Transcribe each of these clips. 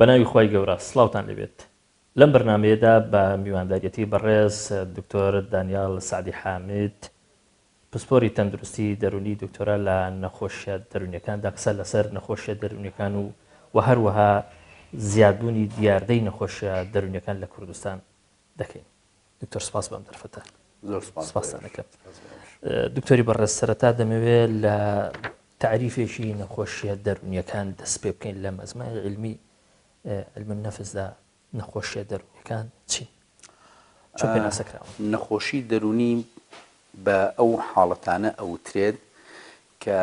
بەناوی خوای گەورە سڵاوتان لێبێت لەم بەرنامەیەدا بە میوانداریەتی بەڕێز دکتۆر دانیال سەعدی حامد پسپۆری تەندروستی دەرونی دکتۆرا لە نەخۆشیە دەرونیەکاندا قسە لەسەر نەخۆشیە دەرونیەکان و و هەروەها زیادبوونی دیاردەی نەخۆشیە دەرونیەکان لە کوردستان دەکەین. دکتۆر سپاس بەم دەرفەتە. زۆر سپاس. سپاستان دەکەم. دکتۆری بەڕێز سەرەتا دەمەوێت لە تەعریفێکی نەخۆشیە دەرونیەکان دەست پێ بکەین لە مەزمای علمی علم النفسدا نەخۆشیە دەرونیەکان چین؟ چۆن پێناسە کراون؟ نەخۆشی دەرونی بە ئەو حاڵەتانە ئەوترێت کە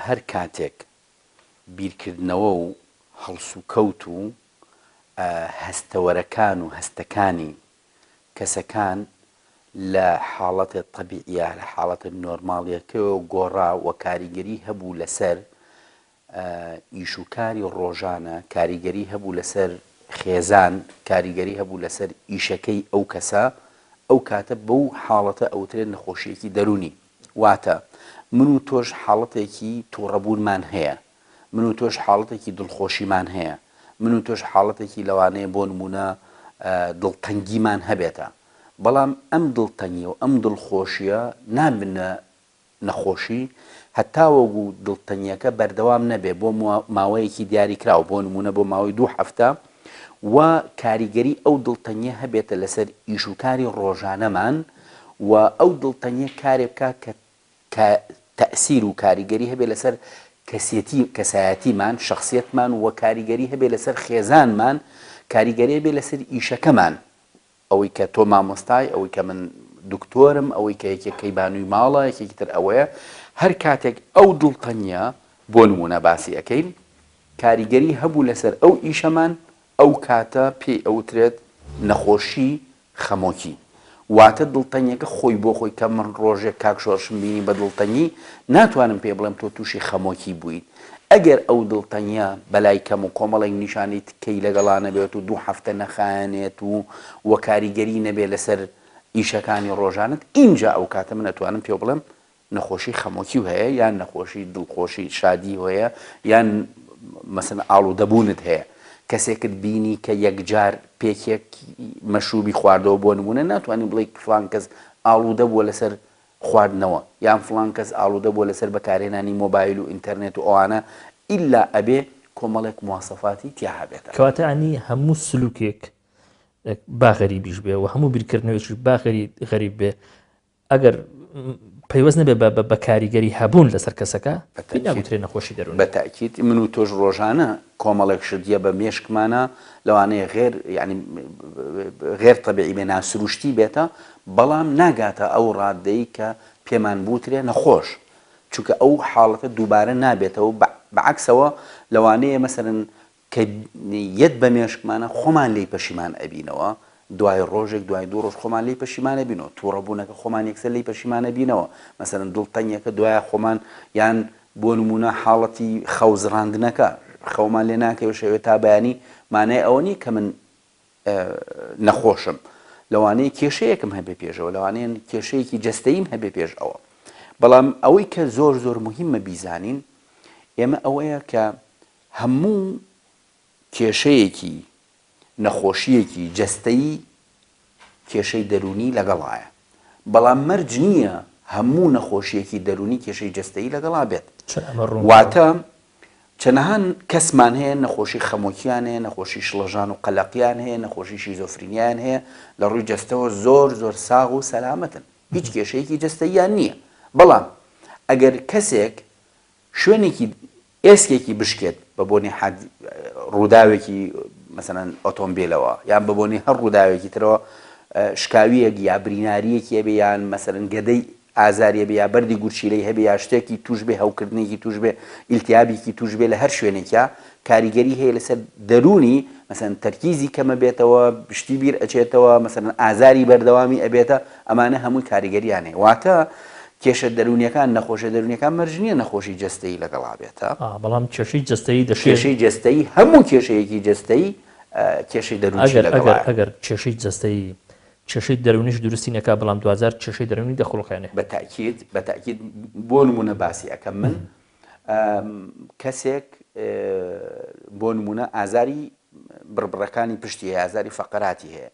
هەر کاتێک بیرکردنەوە و هەڵسوکەوت و هەستەوەرەکان و هەستەکانی کەسەکان لە حاڵەتە تەبیعیە لە حاڵەتە نۆرماڵیەکەوە گۆڕا و کاریگەری هەبوو لەسەر ئیش و کاری ڕۆژانە، کاریگەری هەبوو لەسەر خێزان، کاریگەری هەبوو لەسەر ئیشەکەی ئەو کەسە، ئەو کاتە بەو حاڵەتە ئەوترێت نەخۆشییەکی دەروونی. واتە من و تۆش حاڵەتێکی توڕەبوونمان هەیە، من و تۆش حاڵەتێکی دڵخۆشیمان هەیە، من و تۆش حاڵەتێکی لەوانەیە بۆ نموونە دڵتەنگیمان هەبێتە، بەڵام ئەم دڵتەنگی و ئەم دڵخۆشییە نابنە نەخۆشی هەتاوەگو دڵتەنگیەکە بەردەوام نەبێ بۆ ماوەیەکی دیاریکراو بۆ نموونە بۆ ماوەی دوو هەفتە و کاریگەری ئەو دڵتەنگیە هەبێتە لەسەر ئیش و کاری ڕۆژانەمان و ئەو دڵتەنگیە کارێ بکا کە کە تەئسیر و کاریگەری هەبێ لەسەر کەسێتی کەسایەتیمان شەخسیەتمان و کاریگەری هەبێ لەسەر خێزانمان کاریگەری هەبێ لەسەر ئیشەکەمان ئەوەی کە تۆ مامۆستای، ئەوەی کە من دکتۆرم، ئەوەی کە یەکێک کەیبانووی ماڵە، یەکێکی تر ئەوەیە، هەر کاتێک ئەو دڵتەنگییە، بۆ نموونە باسی ئەکەین، کاریگەری هەبوو لەسەر ئەو ئیشەمان، ئەو کاتە پێی ئەوترێت نەخۆشی خەمۆکی. واتە دڵتەنگیەکە خۆی بۆ خۆی کە من ڕۆژێک کاک شۆرشم بینی بە دڵتەنگی، ناتوانم پێی بڵێم تۆ تووشی خەمۆکی بوویت. ئەگەر ئەو دڵتەنگیە بەلای کەم و کۆمەڵێک نیشانەی تکەی لەگەڵا نەبێت و دوو هەفتە نەخایەنێت و وە کاریگەری نەبێت لەسەر ئیشەکانی ڕۆژانەت ئینجا ئەو کاتە من ئەتوانم پێو بڵێم نەخۆشی خەمۆکیو هەیە یان نەخۆشی دڵخۆشی شادیو هەیە یان مەسەن ئاڵودەبوونت هەیە کەسێکت بینی کە یەکجار پێکێک مەشروبی خواردەوە بۆ نمونە ناتوانانی بڵێ فلان کەس ئاڵودە بووە لەسەر خواردنەوە یان فڵان کەس ئاڵودە بووە لەسەر بەکارهێنانی مۆبایل و ئینتەرنێت و ئەوانە ئیلا ئەبێ کۆمەڵێک مواسەفاتی تیا هەبێتە. کەواتە یانی هەموو سلوکێک با غەریبیش بێ و هەموو بیرکردنەوەیەکیش با غەریب بێ ئەگەر پەیوەست نەبێ بە بە کاریگەری هەبوون لەسەر کەسەکە پێی ناگوترێ نەخۆشی دەروونی. بە تەئکید من و تۆش ڕۆژانە کۆمەڵێک شت یە بە مێشکمانا لەوانەیە غێر یانی غێر تەبیعی بێ ناسروشتی بێتە بەڵام ناگاتە ئەو ڕاددەی کە پێمان بوترێ نەخۆش چونکە ئەو حاڵەتە دووبارە نابێتەوە بە عەکسەوە لەوانەیە مەسەلەن کە یەت بە مێشکمانە خۆمان لێی پەشیمان ئەبینەوە دوای ڕۆژێک دوای دوو ڕۆژ خۆمان لێی پەشیمان ئەبینەوە توڕەبوونەکە خۆمان یەکسەر لێی پەشیمان ئەبینەوە مەسەلەن دڵتەنگیەکە دوایە خۆمان یان بۆ نموونە حاڵەتی خەوزڕاندنەکە خەومان لێ ناکەوێ شەوێ تا بەیانی مانای ئەوە نییە کە من نەخۆشم لەوانەیە کێشەیەکم هەبێ پێشەوە لەوانەیە کێشەیەکی جەستەییم هەبێ پێش ئەوە بەڵام ئەوەی کە زۆر زۆر مهمە بیزانین ئێمە ئەوەیە کە هەموو کێشەیەکی نەخۆشییەکی جەستەیی کێشەی دەروونی لەگەڵایە بەڵام مەرج نییە هەموو نەخۆشییەکی دەروونی کێشەی جەستەیی لەگەڵا بێت واتە چەنەها کەسمان هەیە نەخۆشی خەمۆکیان هەیە، نەخۆشی شڵەژان و قەلەقیان هەیە، نەخۆشی شیزۆفرینیایان هەیە، لە ڕووی جەستەوە زۆر زۆر ساغ و سەلامەتن، هیچ کێشەیەکی جەستەییان نییە، بەڵام ئەگەر کەسێک شوێنێکی ئێسکێکی بشکێت بە بۆنەی حاد ڕووداوێکی مەسەلەن ئۆتۆمبیلەوە یان بە بۆنەی هەر ڕووداوێکی ترەوە شکاویەک یا بریناریەکی هەبێ یان مەسەلەن گەدەی ئازاری هەبێ یا بەردی گورچیلەی هەبێ یا شتێکی توش بێ هەوکردنێکی توش بێ ئیلتیابێکی توش بێ لە هەر شوێنێکیا کاریگەری هەیە لەسەر دەروونی مەسەلەن تەرکیزی کەمە بێتەوە شتی بیر ئەچێتەوە مەسەلەن ئازاری بەردەوامی ئەبێتە ئەمانە هەمووی کاریگەریان هەیە واتە کێشە دەروونیەکان نەخۆشە دەروونیەکان مەرج نییە نەخۆشی جەستەیی لەگەڵا بێتە بەڵام کێشەی جەستەیی دەشێ کێشەی جەستەیی هەموو کێشەیەکی جەستەیی کێشەی دەروونیشی ئەگەر ئەگەر لەگەڵایە. ئەگەر کێشەی جەستەیی کێشەی دەروونیش دروستی نەکا بەڵام دواجار کێشەی دەروونی دەخوڵقێنێ. بە تەئکید بە تەئکید بۆ نموونە باسی ئەکەم من کەسێک بۆ نموونە ئازاری. بڕبڕەکانی پشتی هەیە، ئازاری فەقەراتی هەیە.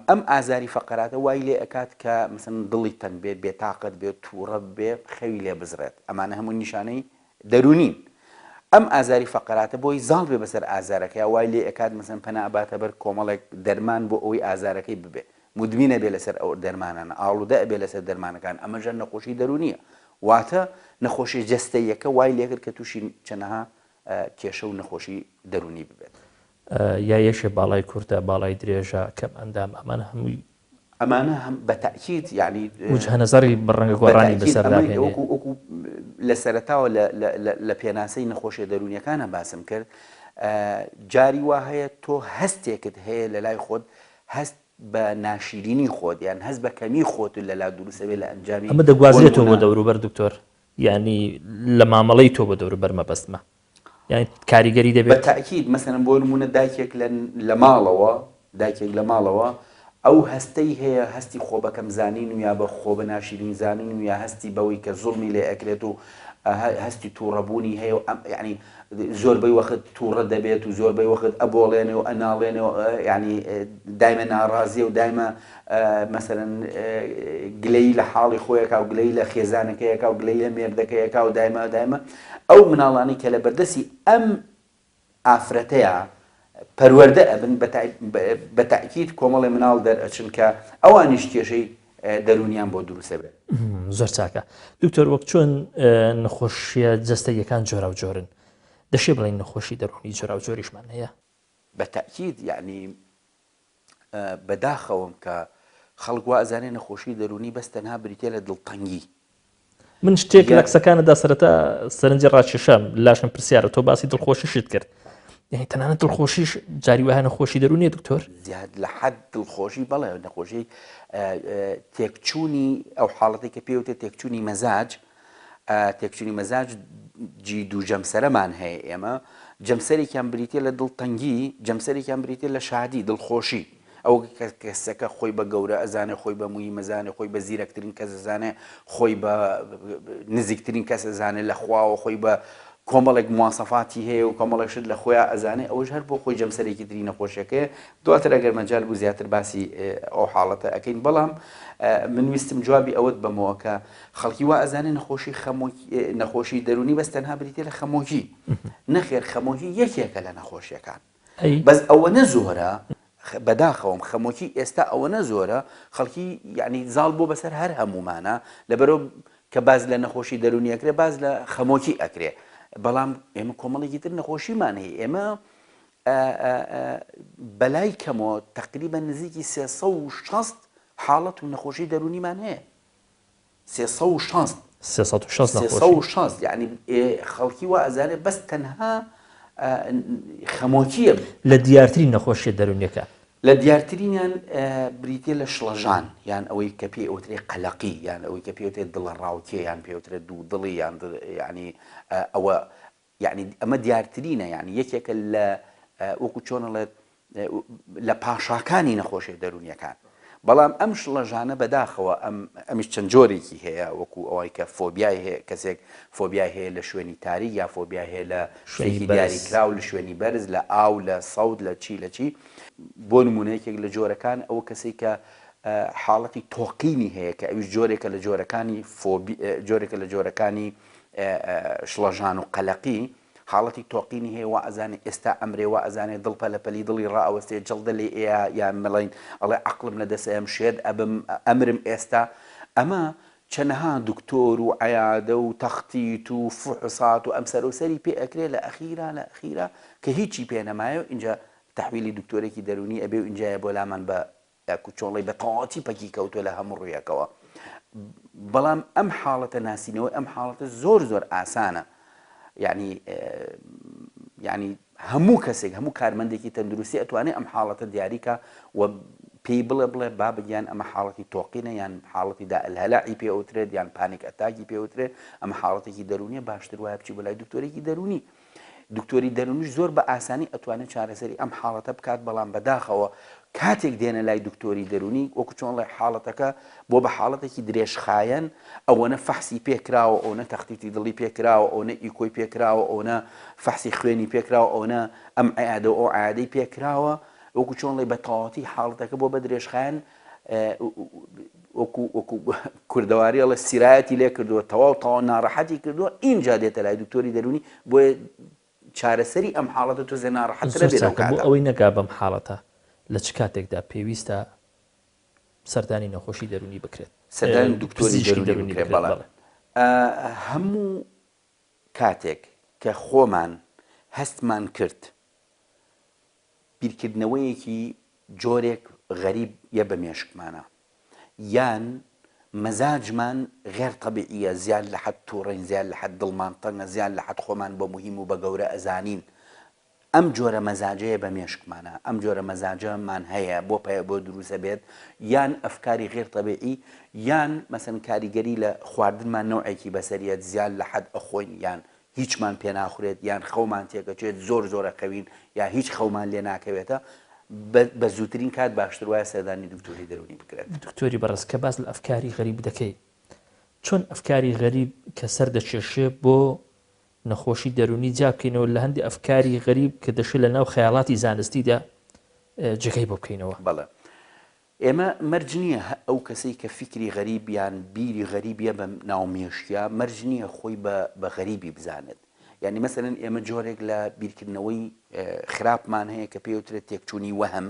ئەم ئازاری فەقەراتە وای لێ ئەکات کە مەسەن دڵی تەنگ بێ، بێتاقەت بێ، تووڕە ببێ، خەوی لێ بزڕێت. ئەمانە هەموو نیشانەی دەروونین. ئەم ئازاری فەقەراتە بۆی زاڵ بێ بەسەر ئازارەکەیا وای لێ ئەکات مەسەن پەنا ئەباتە بەر کۆمەڵێک دەرمان بۆ ئەوەی ئازارەکەی ببێ. مودمین ئەبێ لەسەر ئەو دەرمانانە، ئاڵوودە ئەبێ لەسەر دەرمانەکان، ئەمەش هەر نەخۆشی دەروونییە. واتە نەخۆشیە جەستەییەکە وای لێکرد کە تووشی چەنەها کێشە و نەخۆشی دەروونی ببێت. یا یەکێ باڵای کورتە، باڵای درێژە، کەم ئەندام، ئەمانە هەمووی. ئەمانە هەم بە تەئکید یانی. وجهە نەزەڕی ڕەنگە بە گۆڕانی تەئکید بەسەردا ئەمەی بێنێ. وەکوو وەکوو لە سەرەتاوە لە لە لە لە پێناسەی نەخۆشیە دەروونیەکانا باسم کرد، جاری وا هەیە تۆ هەستێکت هەیە لە لای خۆت هەست بە ناشیرینی خۆت یان هەست بە کەمی خۆت لەلا دروست ئەبێ لە ئەنجامی ئەمە بۆ دەگوازرێتەوە بۆ نموونە. دەوروبەر دکتۆر؟ یانی لە مامەڵەی تۆ بۆ دەوروبەر مەبەستمە یانی کاریگەری بە دەبێت؟ تەئکید مەسەلەن بۆ نموونە دایکێک لە لە ماڵەوە دایکێک لە ماڵەوە ئەو هەستەی هەیە هەستی خۆ بەکەم زانین و یا بە خۆ بە ناشیرین زانین و یا هەستی بەوەی کە زوڵمی لێ ئەکرێت و هەستی تووڕەبوونی هەیە و ئەم یانی زۆربەی وەخت تووڕە دەبێت و زۆربەی وەخت ئەبۆڵێنێ و ئەناڵێنێ و یانی دایمە ناڕازیە و دایمە مەسەلەن گلەیی لە حاڵی خۆیەکا و گلەیی لە خێزانەکەیەکا و گلەیی لە مێردەکەیەکا و دایمە دایمە ئەو مناڵانەی کە لە بەردەستی ئەم ئافرەتەیە پەروەردە ئەبن بە تەئکید کۆمەڵێ مناڵ دەرئەچن کە ئەوانیش کێشەی دەروونیان بۆ دروست ئەبێت. زۆر چاکە دکتۆر وەک چۆن نەخۆشیە جەستەییەکان جۆراوجۆرن دەشێ بڵێین نەخۆشی دەروونی جۆراوجۆریشمان هەیە؟ بە تەئکید یەعنی بەداخەوەم کە خەڵک وا ئەزانێ نەخۆشی دەروونی بەس تەنها بریتیە لە دڵتەنگی. من شتێک لە قسەکانتدا سەرەتا سەرنجی ڕاکێشام لاشم پرسیارە تۆ باسی دڵخۆشیشت کرد یعنی تەنانەت دڵخۆشیش جاری وایە نەخۆشی دەروونیە دکتۆر؟ زیاد لە حەد دڵخۆشی بەڵێ نەخۆشی تێکچوونی ئەو حاڵەتەی کە پێی وترێت تێکچوونی مەزاج تێکچوونی مەزاج جی دوو جەمسەرەمان هەیە ئێمە جەمسەرێکیان بریتە لە دڵتەنگی جەمسەرێکیان بریتە لە شادی دڵخۆشی ئەو کەسەکە خۆی بە گەورە ئەزانێ خۆی بە موهیم ئەزانێ خۆی بە زیرەکترین کەس ئەزانێ خۆی بە نزیکترین کەس ئەزانێ لە خواوە خۆی بە کۆمەڵێک مواسەفاتی هەیە و کۆمەڵێک شت لە خۆیان ئەزانێ ئەوەش هەر بۆ خۆی جەمسەرێکی تری نەخۆشیەکەیە دواتر ئەگەر مەجال بوو زیاتر باسی ئەو حاڵەتە ئەکەین بەڵام من ویستم جوابی ئەوەت بەمەوە کە خەڵکی وا ئەزانێ نەخۆشی خەمۆکی نەخۆشی دەروونی بەس تەنها بریتیە لە خەمۆکی نەخێر خەمۆکی یەکێکە لە نەخۆشیەکان بەس ئەوەنە زۆرە بەداخەوەم خەمۆکی ئێستا ئەوەنە زۆرە خەڵکی یعنی زاڵ بۆ بەسەر هەر هەمومانە لەبەرەوە کە باز لە نەخۆشی دەرونی ئەکرێ باز لە خەمۆکی ئەکرێ بەڵام ئێمە کۆمەڵێکی تر نەخۆشیمان هەیە ئێمە بەلای کەمەوە تقریبا نزیکی 360 حاڵەت و نەخۆشی دەرونیمان هەیە 360. 360 نەخۆشی. 360 یانی خەڵکی وا ئەزانێ بەس تەنها خەمۆکییە. لە دیارترین نەخۆشیە دەروونیەکان. لە دیارترینیان بریتیە لە شڵەژان یان ئەوەی کە پێی ئەوترێ قەلەقی یان ئەوەی کە پێی ئەوترێ دڵەڕاوکێ یان پێی ئەوترێ دوودڵی یان یانی ئەوە یەعنی ئەمە دیارترینە یەعنی یەکێکە لە وەکو چۆن ئەڵێت لە پاشاکانی نەخۆشیە دەروونیەکان بەڵام ئەم شڵەژانە بەداخەوە ئەم ئەمیش چەند جۆرێکی هەیە وەکو ئەوەی کە فۆبیای هەیە کەسێک فۆبیای هەیە لە شوێنی تاریک یا فۆبیای هەیە لە شوێنی شتێکی بەرز. دیاریکراو لە شوێنی بەرز لە ئاو لە سەوت لە چی لە چی بۆ نمونە یەکێک لە جۆرەکان ئەوە کەسێک کە حاڵەتی تۆقینی هەیە کە ئەویش جۆرێکە لە جۆرەکانی فۆبی جۆرێکە لە جۆرەکانی شڵەژان و قەلەقی، حاڵەتی تۆقینی هەیە وا ئەزانێ ئێستا ئەمرێ وا ئەزانێ دڵ پەلە پەلی دڵی ڕائەوەستێ جەڵدە لێ ئەیا یان مڵین ئەڵێ عەقڵم لە دەس ئەیەم شێت ئەبم ئەمرم ئێستا ئەمە چەنەها دکتۆر و عیادە و تەختیت و فحوسات و ئەم سەرو سەری پێ ئەکرێ لە ئەخیرا لە ئەخیرا کە هیچی پێ نەمایە و ئینجا تەحویلی دکتۆرێکی دەرونی ئەبێ و ئینجایە بۆ لامان بە کوچۆڵەی بە تەواوەتی پەکی کەوتووە لە هەموو ڕوویەکەوە بەڵام ئەم حاڵەتە ناسینەوەی ئەم حاڵەتە زۆر زۆر ئاسانە یعنی یعنی هەموو کەسێک هەموو کارمەندێکی تەندروستی ئەتوانێت ئەم حاڵەتە دیاریکە و پێی بڵێ بڵێ بابە گیان ئەمە حاڵەتی تۆقینە یان حاڵەتی دا الهەلعی پێ ئەوترێت یان panic attack ی پێ ئەوترێت ئەمە حاڵەتێکی دەروونیە باشتر وایە بچی بۆ لای دکتۆرێکی دەروونی. دکتۆری دەروونیش زۆر بە ئاسانی ئەتوانێت چارەسەری ئەم حاڵەتە بکات بەڵام بەداخەوە کاتێک دێنە لای دکتۆری دەروونی وەکو چۆن ڵێ حاڵەتەکە بۆ بە حاڵەتێکی درێژخایەن ئەوەنە فەحسی پێ کراوە ئەونە تەختیتی دڵی پێ کراوە ئەونە ئیکۆی پێ کراوە ئەونە فەحسی خوێنی پێ کراوە ئەونە ئەم عیادە و ئەو عیادەی پێ کراوە وەکو چۆن ڵێ بە تەواوەتی حاڵەتەکە بۆ بە درێژخایەن وەکو وەکو کوردەواری ئەڵێ سیرایەتی لێ کردووە تەواو تەواو ناڕەحەتی کردووە ئینجا دێتە لای دکتۆری دەروونی بۆیە چارەسەری ئەم حاڵەتە تۆزێ ناڕەحەترە زۆر بێ لەو چاکە بۆ کاتە. ئەوەی نەگا بەم حاڵەتە لە چ کاتێکدا پێویستە سەردانی نەخۆشی دەروونی بکرێت سەردانی دکتۆری پزیشکی دەروونی دەروونی بکرێت بکرێت بەڵێ بەڵێ. هەموو کاتێک کە خۆمان هەستمان کرد بیرکردنەوەیەکی جۆرێک غەریب یە بە مێشکمانا یان مەزاجمان غێر تەبیعیە زیاد لە حەد توڕەین زیاد لە حەد دڵمان تەنگە زیاد لە حەد خۆمان بە موهیم و بە گەورە ئەزانین ئەم جۆرە مەزاجەیە بە مێشکمانا ئەم جۆرە مەزاجە مان هەیە بۆ پەیە بۆ دروست ئەبێت یان ئەفکاری غێر تەبیعی یان مەسەن کاریگەری لە خواردنمان نەوعێکی بەسەریەت زیاد لە حەد ئەخۆین یان هیچمان پێ ناخورێت یان خەومان تێکەچێت زۆر زۆر ئەخەوین یا هیچ خەومان لێ ناکەوێتە بە زووترین کات باشتر وایە سەردانی دکتۆری دەروونی بکرێت. دکتۆری بەڕێز کە باس لە ئەفکاری غەریب دەکەی چۆن ئەفکاری غەریب کە سەر دەکێشێ بۆ نەخۆشی دەروونی جیا بکەینەوە لە هەندێ ئەفکاری غەریب کە دەشێ لە ناو خەیاڵاتی زانستیدا جێگای بۆ بکەینەوە؟ بەڵێ ئێمە مەرج نییە هە ئەو کەسەی کە فیکری غەریب یان بیری غەریب یە بە ناو مێشکیا مەرج نییە خۆی بە بە غەریبی بزانێت یانی مەسەلەن ئێمە جۆرێک لە بیرکردنەوەی خراپمان هەیە کە پێی وترێت تێکچوونی وەهم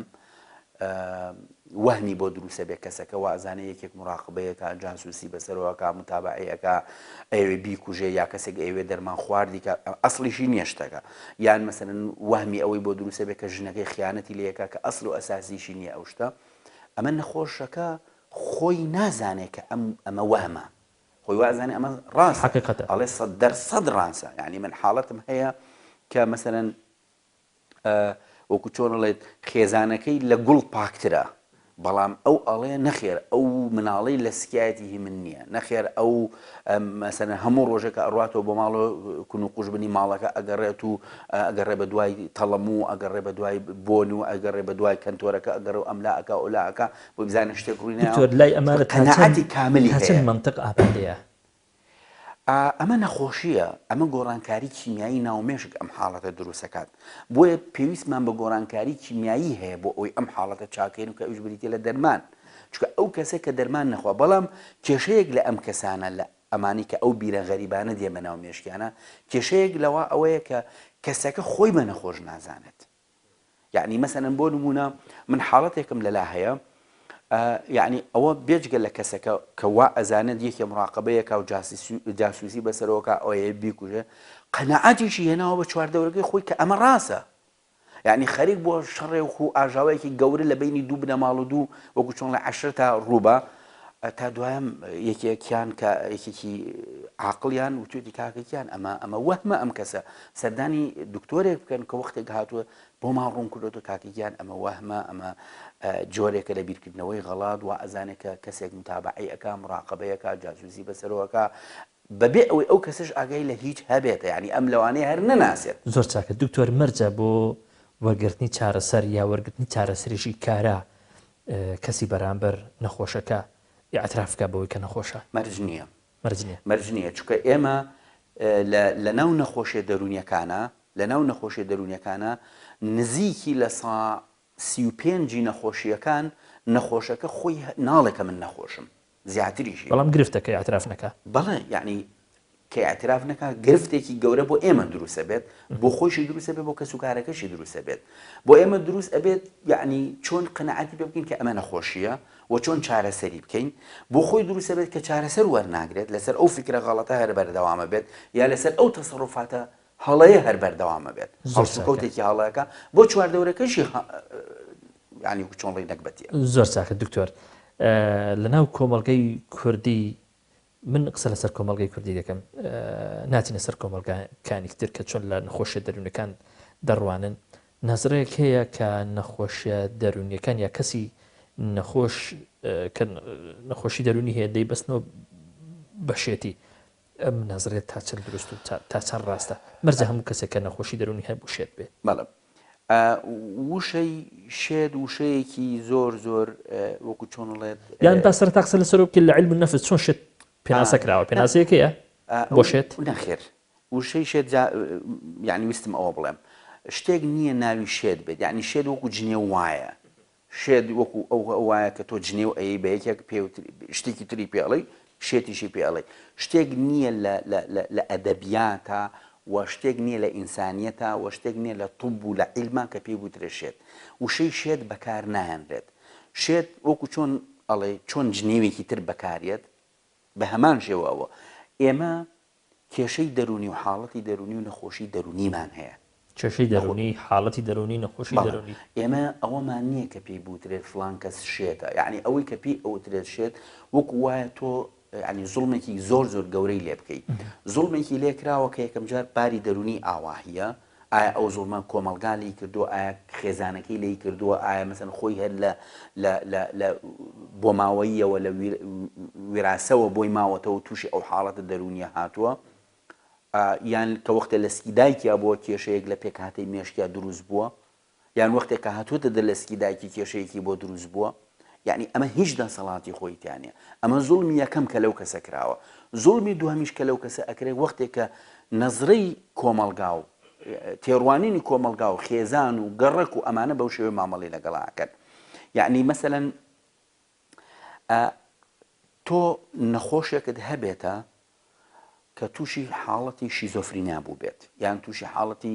وەهمی بۆ دروستە بێ کەسەکە وازانێ یەکێک مراقبەیەکە جاسوسی بەسەرەوەکە متابعەیەکە ئەوێ بیکوژێ یا کەسێک ئەوێ دەرمان خواردی کە ئەسڵیشی نییە شتەکە یان مەسەلەن وەهمی ئەوەی بۆ دروستە بێ کە ژنەکەی خیانەتی لێکا کە ئەسڵ و ئەساسیشی نییە ئەو شتە ئەمە نەخۆشەکە خۆی نازانێ کە ئەم ئەمە وەهمە خۆی وازانێ ئەمە ڕاستە حەقیقەتە. ئەڵێ سەد دەر سەد ڕاستە یعنی من حاڵەتم هەیە کە مەسەلەن وەکو چۆن ئەڵێت خێزانەکەی لە گوڵ پاکترە بەڵام ئەو ئەڵێ نەخێر ئەو مناڵەی لە سکایەتی هی من نییە نەخێر ئەو مەسەنە هەموو ڕۆژێکە ئەڕاتەوە بۆ ماڵ کون و قوژبنی ماڵەکە ئەگەڕێت و ئەگەڕێ بە دوای تەڵەم و ئەگەڕێ بە دوای بۆن و ئەگەڕێ بە دوای کەنتۆرەکە ئەگەڕێ و ئەملا ئەکا ئەولا ئەکا بۆ بزانە شتێک ڕووی نایە دکتۆر لای ئەمانە تا چەند قەناعەتی کاملی تا چەند هەیە. مەنتق ئامادەیە؟ ئا ئەمە نەخۆشییە، ئەمە گۆڕانکاری کیمیایی ناو مێشک ئەم حاڵەتە دروست ئەکات، بۆیە پێویستمان بە گۆڕانکاری کیمیایی هەیە بۆ ئەوەی ئەم حاڵەتە چاکەین و کە ئەویش بریتیە لە دەرمان، چونکە ئەو کەسە کە دەرمان نەخوا، بەڵام کێشەیەک لە ئەم کەسانە لە ئەمانەی کە ئەو بیرە غەریبانە دێن بە ناو مێشکیانا، کێشەیەک لەوە ئەوەیە کە کەسەکە خۆی بە نەخۆش نازانێت. یەعنی مەسەلەن بۆ نموونە من حاڵەتێکم لەلا هەیە یەعنی ئەوە بێجگە لە کەسەکە کە وا ئەزانێت یەکێ مراقبەیەکا و جاسوسی بەسەرەوەکە ئەوەیە بیکوژێ قەناعەتیشی هێناوە بە چواردەورەکەی خۆی کە ئەمە ڕاستە یعنی خەریک بۆ شەڕێک و ئاژاوەیەکی گەورە لە بینی دوو بنەماڵ و دوو وەکو چۆن لە عەشرەتا ڕووبا تا دوایم یەکێکیان کە یەکێکی عاقڵیان وتوێتی کاکە گیان ئەمە ئەمە وەهمە ئەم کەسە سەردانی دکتۆرێک بکەن کە وەختێک هاتووە بۆمان ڕوون کردۆتەوە کاکە گیان ئەمە وەهمە ئەمە جۆرێکە لە بیرکردنەوەی غەڵات وا ئەزانێت کە کەسێک متابعەی ئەکا مراقبەی ئەکا جاسوسی بەسەرەوە ئەکا بەبێ ئەوەی ئەو کەسەش ئاگای لە هیچ هەبێت یانی ئەم لەوانەیە هەر نەناسێت. زۆر چاکە دکتۆر مەرجە بۆ وەرگرتنی چارەسەر یا وەرگرتنی چارەسەرێکی کارا کەسی بەرامبەر نەخۆشەکە ئیعتراف بکا بەوەی کە نەخۆشە؟ مەرج نییە. مەرج نییە. مەرج نییە چونکە ئێمە لە لە ناو نەخۆشیە دەروونیەکانا لە ناو نەخۆشیە دەروونیەکانا نزیکی لە سا 35 ی نەخۆشیەکان نەخۆشەکە خۆی ناڵێ کە من نەخۆشم زیاتریشی. بەڵام گرفتە کە ئیعتراف نەکا. بەڵێ یەعنی کە ئیعتراف نەکا گرفتێکی گەورە بۆ ئێمە دروست ئەبێت، بۆ خۆیشی دروست ئەبێت، بۆ کەسوکارەکەشی دروست ئەبێت. بۆ ئێمە دروست ئەبێت یەعنی چۆن قەناعەتی پێ بکەین کە ئەمە نەخۆشییە و چۆن چارەسەری بکەین. بۆ خۆی دروست ئەبێت کە چارەسەر وەرناگرێت، لەسەر ئەو فیکرە غەڵەتە هەر بەردەوام ئەبێت یا لەسەر ئەو تەسەروفاتە هەڵەیە هەر بەردەوام ئەبێت، زۆر چاکە. هەڵسوکەوتێکی هەڵەکە بۆ چواردەورەکەشی یەعنی چۆن ڵێی نەگبەتیە. زۆر چاکە دکتۆر. لەناو کۆمەڵگەی کوردی من قسە لەسەر کۆمەڵگەی کوردی دەکەم ناچینە سەر کۆمەڵگاکانی تر کە چۆن لە نەخۆشیە دەروونەکان دەڕوانن نەزرەیەک هەیە کە نەخۆشیە دەروونیەکان یا کەسی نەخۆش کە نەخۆشی دەروونی هەیە دەیبەستنەوە بە شێتی. ئەم نەزرێت تا چەند دروست و تا چەند ڕاستە؟ مەرجە هەموو کەسێک کە نەخۆشی دەروونی هەبوو شێت بێ؟ بەڵێ وشەی شێت وشەیەکی زۆر زۆر وەکو چۆن ئەڵێت. یان با سەرەتا قسە لەسەر بکەین لە علم النفس چۆن شێت پێناسە کراوە پێناسەیەک هەیە بۆ شێت؟ نەخێر وشەی شێت جا یعنی ویستم ئەوە بڵێم شتێک نییە ناوی شێت بێت یعنی شێت وەکو جنێو وایە شێت وەکو ئەو وایە کە تۆ جنێو ئەیەی بە یەکێک پێ شتێکی تری پێ ئەڵێی شێتیشی پێ ئەڵێی شتێک نییە لە لە لە لە ئەدەبیاتا و شتێک نییە لە ئینسانیەتا و شتێک نییە لە طب و لە عیلما کە پێی بوترێ شێت وشەی شێت بەکار ناهێنرێت شێت وەکو چۆن ئەڵێ چۆن جنێوێکی تر بەکاریەت بە هەمان شێوە ئەوە ئێمە کێشەی دەروونی و حاڵەتی دەروونی و نەخۆشی دەروونیمان هەیە. کێشەی دەروونی، حاڵەتی دەروونی، نەخۆشی دەروونی. بەڵێ، ئێمە ئەوەمان نییە کە پێی بوترێت فڵان کەس شێتە، یەعنی ئەوەی کە پێی ئەوترێت شێت وەکو وایە تۆ یەعنی زوڵمێکی زۆر زۆر گەورەی لێ بکەی. زوڵمێکی لێ کراوە کە یەکەمجار باری دەروونی ئاواهییە، ئایا ئەو زوڵمە کۆمەڵگا لێی کردووە، ئایا خێزانەکەی لێی کردووە، ئایا مەسەلەن خۆی هەر لە لە لە لە بۆماوەییەوە لە ویراسەوە بۆی ماوەتەوە تووشی ئەو حاڵەتە دەروونییە هاتووە، یان کە وەختێ لە سکی دایکیا بووە کێشەیەک لە پێکهاتەی مێشکیا دروست بووە، یان وەختێک کە هاتووەتە دەر لە سکی دایکی کێشەیەکی بۆ دروست بووە یەعنی ئەمە هیچ دەسەڵاتی خۆی تیا نیە ئەمە زوڵمی یەکەم کە لەو کەسە کراوە زوڵمی دووهەمیش کە لەو کەسە ئەکرێت وەختێک کە نەزرەی کۆمەڵگا و تێڕوانینی کۆمەڵگا و خێزان و گەڕەک و ئەمانە بەو شێوەیە مامەڵەی لەگەڵا ئەکەن یەعنی مەسەلەن تۆ نەخۆشێکت هەبێتە کە تووشی حاڵەتی شیزۆفرینیا بووبێت یان تووشی حاڵەتی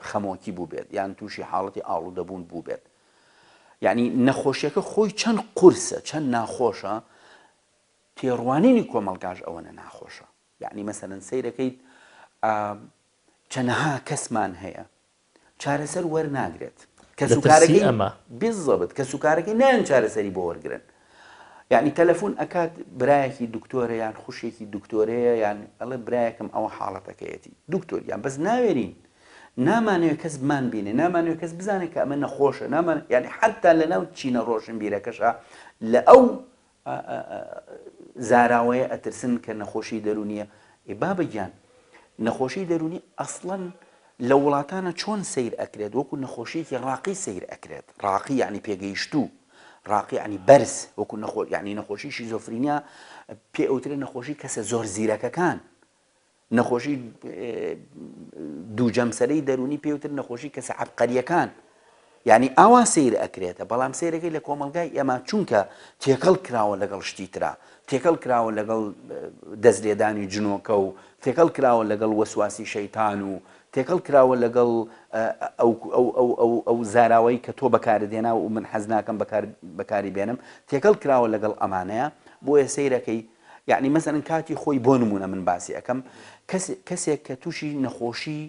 خەمۆکی بووبێت یان تووشی حاڵەتی ئاڵوودەبوون بووبێت یعنی نەخۆشیەکە خۆی چەند قورسە چەند ناخۆشە تێڕوانینی کۆمەڵگاش ئەوەنە ناخۆشە یعنی مەسەلەن سەیرەکەیت چەنەها کەسمان هەیە چارەسەر وەرناگرێت کەسوکارەکەی ئەمە بالضبط کەسوکارەکەی نایەن چارەسەری بۆ وەرگرن یعنی تەلەفۆن ئەکات برایەکی دکتۆرە یان خوشێکی دکتۆرەیە یان ئەڵێ برایەکم ئەوە حاڵەتەکەیەتی دکتۆر یان بەس ناوێرین نامانەوێت کەس بمان بینێ نامانەوێت کەس بزانێت کە ئەمە نەخۆشە نامان یعنی حتا لە ناو چینە ڕۆشنبیرەکەشە لە ئەو زاراوەیە ئەترسن کە نەخۆشی دەروونیە ئێ بابە گیان نەخۆشی دەروونی ئەسڵەن لە وڵاتانە چۆن سەیر ئەکرێت وەکو نەخۆشیەکی ڕاقی سەیر ئەکرێت ڕاقی یعنی پێگەیشتوو ڕاقی یعنی بەرز وەکو نەخۆ یعنی نەخۆشی شیزۆفرینیا پێ ئەوترێ نەخۆشی کەسە زۆر زیرەکەکان نەخۆشی دووجەمسەرەی دەروونی پێوتر نەخۆشی کەسە عەبقەریەکان یعنی ئاوا سیر ئەکرێتە بەڵام سیرەکەی لە کۆمەلگای ئێمە چونکە تێکەڵ کراوە لەگەڵ شتی ترا تێکەڵ کراوە لەگەڵ دەستلێدانی جنۆکە و تێکەڵ کراوە لەگەڵ وەسواسی شەیتان و تێکەڵ کراوە لەگەڵ ئەو ئەو ئەو ئەو ئەو زاراوەی کە تۆ بەکارت هێنا و من حەز ناکەم بەکاری بێنم تێکەڵ کراوە لەگەڵ ئەمانەیە بۆیە سەیرەکەی یەعنی مەسەلەن کاتی خۆی بۆ نموونە من باسی ئەکەم کەس کەسێک کە تووشی نەخۆشی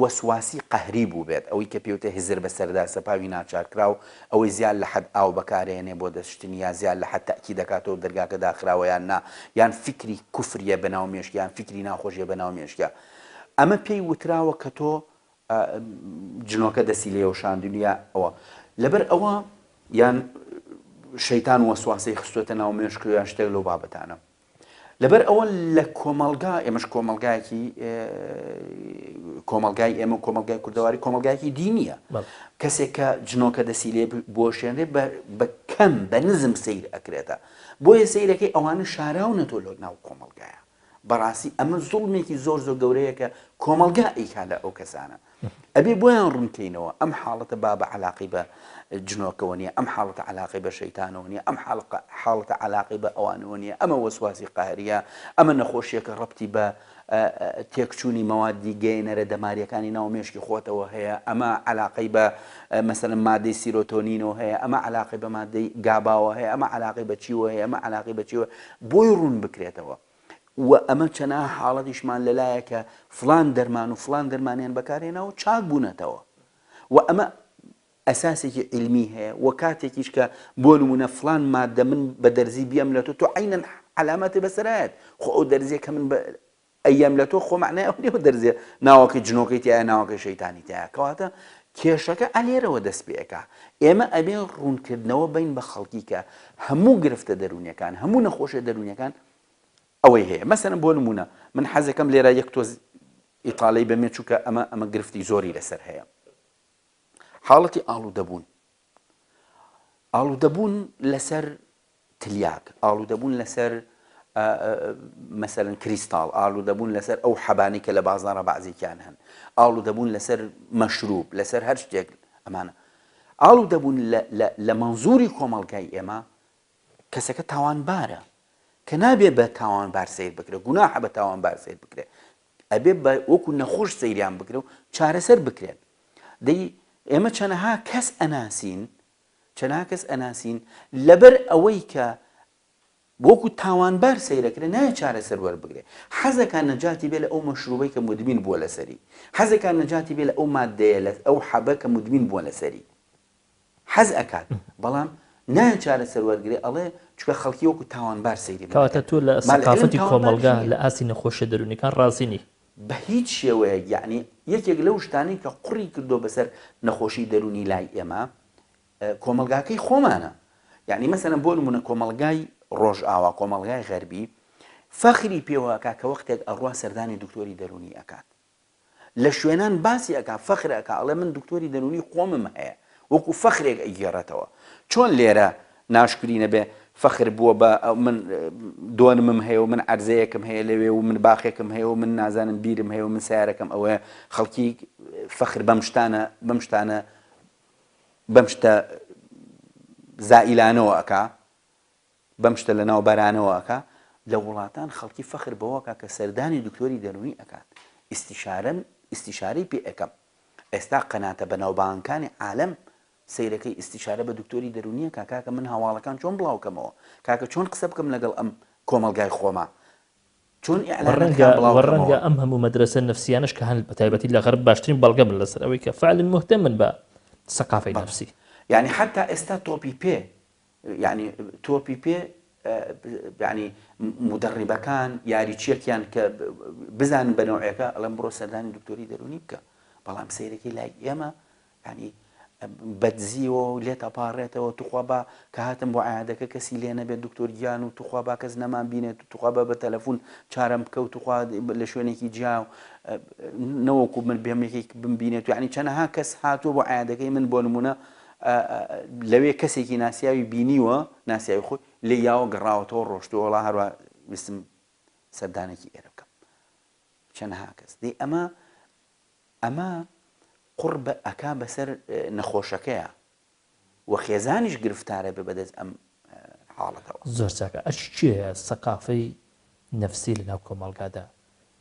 وەسواسی قەهری بووبێت ئەوەی کە پێوتە هزر بەسەردا سەپاوی ناچارکراو ئەوەی زیاد لە حەد ئاو بەکارێنێ بۆ دەستشتنی یا زیاد لە حەد تەئکید دەکاتەوە دەرگاکە داخراوە یان نا یان فیکری کوفریە بەناو مێشک یان فیکری ناخۆشیە بەناو مێشکیا ئەمە پێی وتراوە کە تۆ جنۆکە دەستی لێ وەشاندون یا ئەوە لەبەر ئەوە یان شەیتان وەسواسەی خستوەتە ناو مێشک یان شتێک لەو بابەتانە لەبەر ئەوە لە کۆمەڵگا ئێمەش کۆمەڵگایەکی کۆمەڵگای ئێمە کۆمەڵگای کوردەواری کۆمەڵگایەکی دینیە کەسێک کە جنۆکە دەسی لێ بۆشێنرێ بە کەم بە نزم سیر ئەکرێتە بۆیە سیرەکەی ئەوانە شاراونەتۆ لە ناو کۆمەڵگایە بەڕاستی ئەمە زوڵمێکی زۆر زۆر گەورەیە کە کۆمەڵگا ئەیکا لە ئەو کەسانە ئەبێ بۆیان ڕوونکەینەوە ئەم حاڵەتە با بە علاقی بە جنۆکەوە نیە ئەم حاڵەتە علاقی بە شەیتانەوە نیە ئەم حاڵقە حاڵەتە علاقی بە ئەوانەوە نیە ئەمە وەسواسی قەهریە ئەمە نەخۆشیەکە ڕەبتی بە تێکچوونی مەوادی گەیەنەرە دەماریەکانی ناو مێشکی خۆتەوە هەیە ئەمە علاقەی بە مەسەلەن مادەی سیرۆتۆنینەوە هەیە ئەمە علاقەی بە مادەی گاباوە هەیە ئەمە علاقەی بە چیوە هەیە ئەمە علاقەی بە چیوە بۆی ڕوون بکرێتەوە و ئەمە چەناها حاڵەتیشمان لەلایە کە فڵان دەرمان و فڵان دەرمانیان بەکارهێنا و چاک بوونەتەوە و ئەمە ئەساسێکی عیلمی هەیە و کاتێکیش کە بۆ نمونە فڵان مادە من بە دەرزی بیەم لە تۆ تۆ عەینەن عەلامەتی بەسەرایەت خۆ ئەو دەرزیە کە من بە ئەیەم لە تۆ خۆ مەعنای ئەو نیە دەرزیە ناوەکەی جنۆکەی تایە ناوەکەی شەیتانی تایە کەواتە کێشەکە ئەلێرەوە دەست پێ ئەکا ئێمە ئەبێ ڕوونکردنەوە بین بە خەڵکی کە هەموو گرفتە دەروونیەکان هەموو نەخۆشیە دەروونیەکان. ئەوەی هەیە مەسەلەن بۆ نموونە من حەزەکەم لێرە یەک تۆز ئیتالەی بەمێ چونکە ئەمە ئەمە گرفتی زۆری لەسەر هەیە حاڵەتی ئاڵوودەبوون ئاڵوودەبوون لەسەر تلیاک ئاڵوودەبوون لەسەر مەسەلەن کریستاڵ ئالوودەبوون لەسەر ئەو حەبانەی کە لە بازاڕە بەعزێکیان هەن ئاڵوودەبوون لەسەر مەشروب لەسەر هەر شتێک ئەمانە ئاڵوودەبوون لە مەنزوری کۆمەڵگای ئێمە کەسەکە تاوانبارە کە نابێ بە تاوانبار سەیر بکرێ گوناحە بە تاوانبار سەیر بکرێ ئەبێ بە وەکو نەخۆش سەیریان بکرێ و چارەسەر بکرێن دەی ئێمە چەنەها کەس ئەناسین چەنەها کەس ئەناسین لەبەر ئەوەی کە وەکو تاوانبار سەیرەکرێ نایە چارەسەر وەربگرێ حەزەکان نەجاتی بێ لە ئەو مەشروبەی کە مدمین بووە لەسەری حەزەکان نەجاتی بێ لە ئەو مادەیە لە ئەو حەبە کە مدمین بووە لەسەری حەز ئەکات بەڵام نایە چارەسەر وەرگرێ ئەڵێ چونکە خەڵکی وەکو تاوانبار سەیری من کەواتە ئەکەن تۆ لە مع العلم سەقافەتی تاوانباریش کۆمەڵگا نیە. لە ئاستی نەخۆشیە دەروونیەکان ڕازی نی؟ بە هیچ شێوەیەک یەعنی یەکێک لەو شتانەی کە قوڕی کردووە بەسەر نەخۆشی دەروونی لای ئێمە کۆمەڵگاکەی خۆمانە یەعنی مەسەلەن بۆ نمونە کۆمەڵگای ڕۆژئاوا کۆمەڵگای غەربی فەخری پێوە ئەکا کە وەختێک ئەڕوا سەردانی دکتۆری دەروونی ئەکات لە شوێنان باسی ئەکا فەخر ئەکا ئەڵێ من دکتۆری دەروونی خۆمم هەیە وەکو فەخرێک ئەیگێڕێتەوە چۆن لێرە ناشکری نەبێ فەخر بووە بە من دۆنمم هەیە و من عەرزەیەکم هەیە لەوێ و من باخێکم هەیە و من نازانم بیرم هەیە و من سیارەکەم ئەوەیە خەڵکی فەخر بەم شتانە بەم شتانە بەم شتە زائیلانەوە ئەکا بەم شتە لەناو بەرانەوە ئەکا، لە وڵاتان خەڵکی فەخر بەوە ئەکا کە سەردانی دکتۆری دەروونی ئەکات، ئیستیشارەم ئیستیشارەی پێ ئەکەم، ئێستا قەناتە بەناوبانگکانی عالەم سەیرەکەی ئیستیشارە بە دکتۆری دەروونی ئەکا، کاکە من هەواڵەکان چۆن بڵاو کەمەوە، کاکە چۆن قسە بکەم لەگەڵ ئەم کۆمەڵگای خۆما، چۆن وە ڕەنگە ئیعلاناتەکان بڵاو وە ڕەنگە کەمەوە. ئەم هەموو مەدرەسە نەفسیانەش کە هەن بەتایبەتی لە غەرب باشترین بەڵگە بن لەسەر ئەوەی کە فعلن موهتەمن بە سەقافەی بەڵێ نەفسی. یانی حەتا ئێستا تۆپی پێ یانی تۆپی پێ یانی مدەڕیبەکان یاریچیەکیان کە بزانن بە نەوعێکە ئەڵێن بڕۆ سەردانی دکتۆری دەرونی بکە بەڵام سەیرەکەی لای ئێمە ینی بەدزیەوە و لێت ئەپاڕێتەوە توخوا با کە هاتم بۆ عیادەکە کەسی لێ نەبێت دکتۆر گیان و توخوا با کەس نەمان بینێت و توخوا بە بە تەلەفون چارەم بکە و توخوا لە شوێنێکی جیا و نەوەکو من بێم یەکێک بمبینێت و یعنی چەنەها کەس هاتووە بۆ عیادەکەی من بۆ نمونە لەوێ کەسێکی ناسیاوی بینیوە، ناسیاوی خۆی، لێی یاوە گەڕاوەتەوە ڕۆشتووە وەڵا هەروا ویستم سەردانێکی ئێرە بکەم. چەنەها کەس. دەی ئەمە ئەمە قوڕ بە ئەکا بەسەر نەخۆشەکەیا و خێزانیش گرفتارە بێ بەدەست ئەم حاڵەتەوە. زۆر چاکە. ئەرکی کێیە سەقافەی نەفسی لەناو کۆمەڵگادا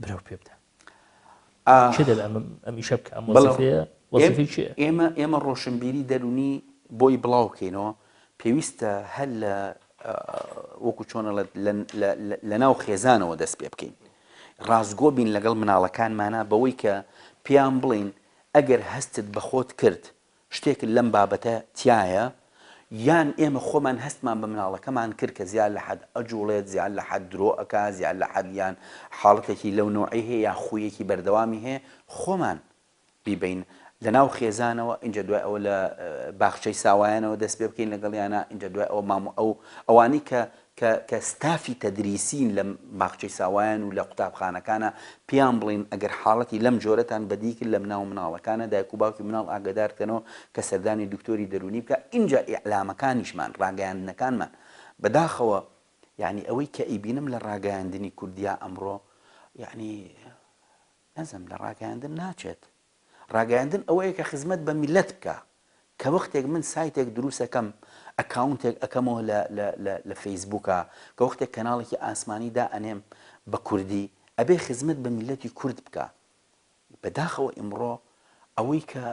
برەو پێ بدا؟ کێ دەبێ ئەم ئەم ئیشە بکا؟ ئەم بەڵێ وەزیفەیە وەزیفەی کێیە؟ ئێمە ئێمە ڕۆشنبیری دەروونی بۆی بڵاو بکەینەوە پێویستە هەر لە وەکو چۆن ئەڵێت لە ناو خێزانەوە دەست پێ بکەین ڕاستگۆ بین لەگەڵ مناڵەکانمانا بەوەی کە پێیان بڵێین ئەگەر هەستت بە خۆت کرد شتێکت لەم بابەتە تیایە یان ئێمە خۆمان هەستمان بە مناڵەکەمان کرد کە زیاد لە حەد ئەجوڵێت زیاد لە حەد درۆ ئەکا زیاد لە حەد یان حاڵەتێکی لەو نەوعەی هەیە یان خوویەکی بەردەوامی هەیە خۆمان بیبەین لە ناو خێزانەوە ئینجا دوای ئەوە لە باخچەی ساوایانەوە دەست پێ بکەین لەگەڵیانا ئینجا دوای ئەوە مامۆ ئەو ئەوانەی کە کە کە ستافی تەدریسین لە باخچەی ساوایان و لە قوتابخانەکانا پێیان بڵێین ئەگەر حاڵەتی لەم جۆرەتان بەدی کرد لە مناو مناڵەکانا دایک و باوکی مناڵ ئاگەدار کەنەوە کە سەردانی دکتۆری دەروونی بکا ئینجا ئیعلامەکانیشمان ڕاگەیاندنەکانمان بەداخەوە یانی ئەوەی کە ئەیبینم لە ڕاگەیاندنی کوردیا ئەمڕۆ یانی نەزم لە ڕاگەیاندن ناچێت ڕاگەیاندن ئەوەیە کە خزمەت بە میللەت بکا کە وەختێک من سایتێک دروست ئەکەم ئەکاونتێک ئەکەمەوە لە لە لە لە فەیسبووکا کە وەختێک کەناڵێکی ئاسمانی دائەنێم بە کوردی ئەبێ خزمەت بە میللەتی کورد بکا بەداخەوە ئیمڕۆ ئەوەی کە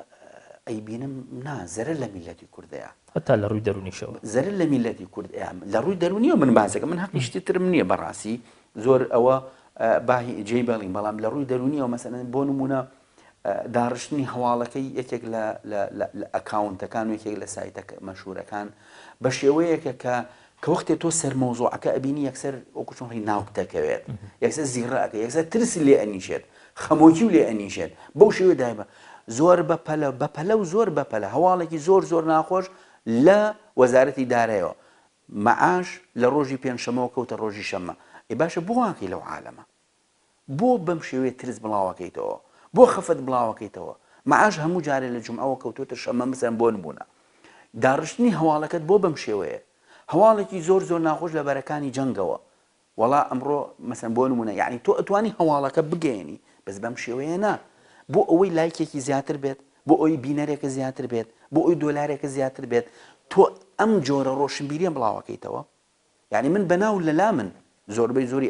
ئەیبینم نا زەرەر لە میللەتی کورد ئەیا. هەتا لە ڕووی دەروونیشەوە. زەرەر لە میللەتی کورد ئەیا لە ڕووی دەروونیەوە من باسەکەم من هەقی شتی ترم نییە بەڕاستی زۆر ئەوە با جێی بێڵین بەڵام لە ڕووی دەروونیەوە مەسەلەن بۆ نموونە داڕشتنی هەواڵەکەی یەکێک لە لە ئەکاونتەکان و یەکێک لە سایتە مەشهورەکان بە شێوەیەکە کە کە وەختێ تۆ سەر مەوزوعەکە ئەبینی یەکسەر وەکو چۆن ڕی ناوک دەکەوێت یەکسەر زیڕە ئەکەی یەکسەر ترس لێ ئەنیشێت خەمۆکی و لێ ئەنیشێت بەو شێوەیە دایبە زۆر بە پەلە بە پەلە و زۆر بە پەلە هەواڵێکی زۆر زۆر ناخۆش لە وەزارەتی دارایەوە مەعاش لە ڕۆژی پێنجشەمەوە کەوتە ڕۆژی شەممە. ئێ باشە بۆ واکەی لەو عالەمە؟ بۆ بەم شێوەیە ترس بڵاوەکەیتەوە؟ بۆ خەفەت بڵاوەکەیتەوە؟ مەعاش هەموو جارێ لە جومعەوە کەوتۆتە شەممە مەسەلەن بۆ نموونە داڕشتنی هەواڵەکەت بۆ بەم شێوەیە؟ هەواڵێکی زۆر زۆر ناخۆش لە بەرەکانی جەنگەوە وەڵا ئەمڕۆ مەسەن بۆ نمونە یعنی تۆ ئەتوانی هەواڵەکە بگەیەنی بەس بەم شێوەیە نا بۆ ئەوەی لایکێکی زیاتر بێت بۆ ئەوی بینەرێکە زیاتر بێت بۆ ئەوی دۆلارێکە زیاتر بێت تۆ ئەم جۆرە ڕۆشنبیریە بڵاوەکەیتەوە یعنی من بەناو لەلا من زۆربەی زۆری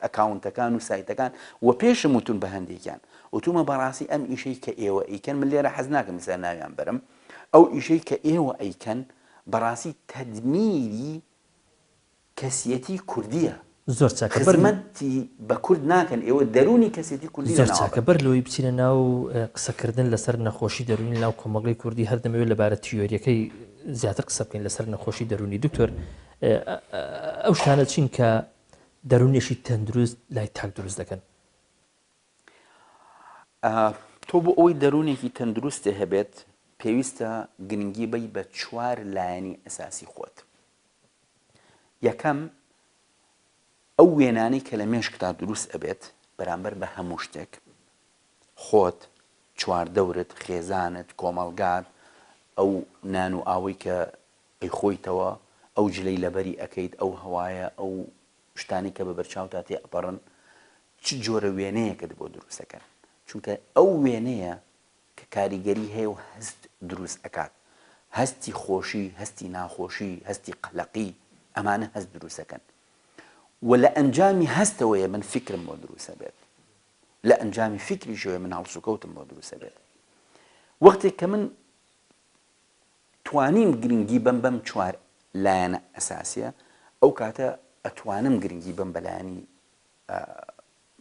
ئەکاونتەکان و سایتەکان و پێشم وتون بە هەندێکیان وتومە بەڕاستی ئەم ئیشەی کە ئێوە ئەیکەن من لێرە حەز ناکەم ئیستا ناویان بەرم ئەو ئیشەی کە ئێوە ئەیکەن بەڕاستی تەدمیری کەسیەتی کوردیە. زۆر چاکە بەر. خزمەتی بە کورد ناکەن ئێوە دەروونی کەسێتی کوردی زۆر لەناو چاکە ئەبەن. بەر لەوەی بچینە ناو قسەکردن لەسەر نەخۆشی دەروونی لەناو کۆمەڵگەی کوردی هەر دەمەوێت لەبارە تیۆریەکەی زیاتر قسە بکەین لەسەر نەخۆشی دەروونی دکتۆر ئەو شتانە چین کە دەروونێکی تەندروست لای تاک دروست دەکەن؟ تۆ بۆ ئەوەی دەروونێکی تەندروستێ هەبێت پێویستە گرنگی بەی بە چوار لایەنی ئەساسی خۆت. یەکەم، ئەو وێنانەی کە لە مێشکتا دروست ئەبێت بەرامبەر بە هەموو شتێک، خۆت، چواردەورت، خێزانت، کۆمەڵگات، ئەو نان و ئاوەی کە ئەیخۆیتەوە، ئەو جلەی لەبەری ئەکەیت، ئەو هەوایە، ئەو شتانەی کە بە بەرچاوتا تێ ئەپەڕن، چ جۆرە وێنەیەکت بۆ دروست ئەکەن؟ چونکە ئەو وێنەیە کە کاریگەری هەیە و هەست دروست ئەکات، هەستی خۆشی، هەستی ناخۆشی، هەستی قەلەقی، ئەمانە هەست دروست ئەکەن و لە ئەنجامی هەستەوەیە من فیکرم بۆ دروست ئەبێت، لە ئەنجامی فیکریشەوەیە من هەڵسوکەوتم بۆ دروست ئەبێت. وەختێک کە من توانیم گرنگی بەم بەم چوار لایەنە ئەساسیە، ئەو کاتە ئەتوانم گرنگی بەم بە لایەنی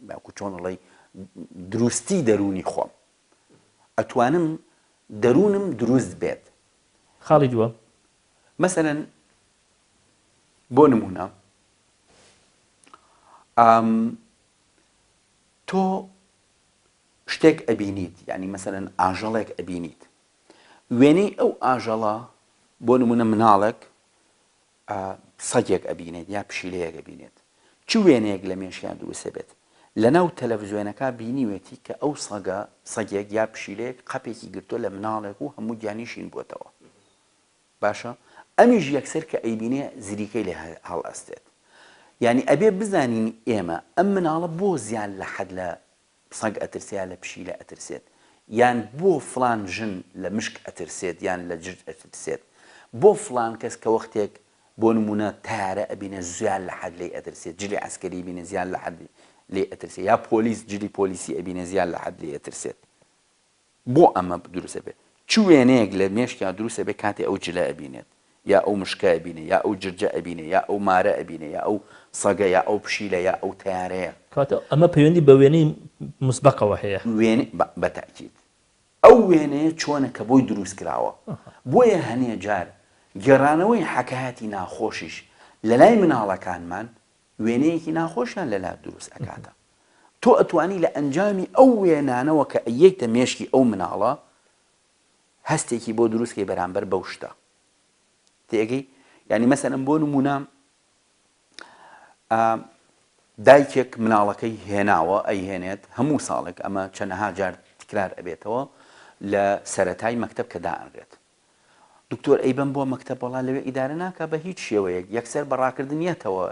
وەکو چۆن ئەڵێی دروستی دەروونی خۆم ئەتوانم دەروونم دروست بێت. خاڵی دووەم. مەسەلەن بۆ نموونە ئام تۆ شتێک ئەبینیت یانی مەسەلەن ئاژەڵێک ئەبینیت وێنەی ئەو ئاژەڵە بۆ نموونە مناڵێک سەگێک ئەبینێت یا پشیلەیەک ئەبینێت چ وێنەیەک لە مێشکیا دروست ئەبێت؟ لەناو تەلەفزیۆنەکە بینیوێتی کە ئەو سەگە سەگێک یا پشیلەیەک قەپێکی گرتووە لە مناڵێک و هەموو گیانی شین بووەتەوە باشە ئەمیش یەکسەر کە ئەیبینێ زریکەی لێ هەڵئەستێت یانی ئەبێ بزانین ئێمە ئەم مناڵە بۆ زیاد لە حەد لە سەگ ئەترسێ یا لە پشیلە ئەترسێت یان بۆ فڵان ژن لە مشک ئەترسێت یان لە جرج ئەترسێت بۆ فڵان کەس کە وەختێک بۆ نموونە تەیارە ئەبینێ زیاد لە حەد لێی ئەترسێت جلی عەسکەری بینێ زیاد لە حەد لێی ئەترسێت یا پۆلیس جلی پۆلیسی ئەبینێ زیاد لە حەد لێی ئەترسێت بۆ ئەمە دروست ئەبێت؟ چ وێنەیەک لە مێشکیا دروست ئەبێت کاتێ ئەو جلە ئەبینێت یا ئەو مشکە ئەبینێ یا ئەو جرجە ئەبینێ یا ئەو مارە ئەبینێ یا ئەو سەگە یا ئەو پشیلە یا ئەو تەیارەیە؟ کەواتە ئەمە پەیوەندی بە وێنەی موسبەقەوە هەیە. وێنەی بە تەئکید. ئەو وێنەیە چۆنە کە بۆی دروست کراوە. بۆیە هەنێ جار گێڕانەوەی حەکایەتی ناخۆشیش لەلای مناڵەکانمان وێنەیەکی ناخۆشیان لەلا دروست ئەکاتە. تۆ ئەتوانی لە ئەنجامی ئەو وێنانەوە کە ئەیەیتە مێشکی ئەو مناڵە هەستێکی بۆ دروست کەی بەرامبەر بەو شتە. تێئەگەی؟ یانی مەسەلەن بۆ نموونە دایکێک مناڵەکەی هێناوە ئەیهێنێت هەموو ساڵێک ئەمە چەنەها جار تکرار ئەبێتەوە لە سەرەتای مەکتەب کە دائەنرێت دکتۆر ئەیبەم بۆ مەکتەب وەڵا لەوێ ئیدارە ناکا بە هیچ شێوەیەک یەکسەر بە ڕاکردن یەتەوە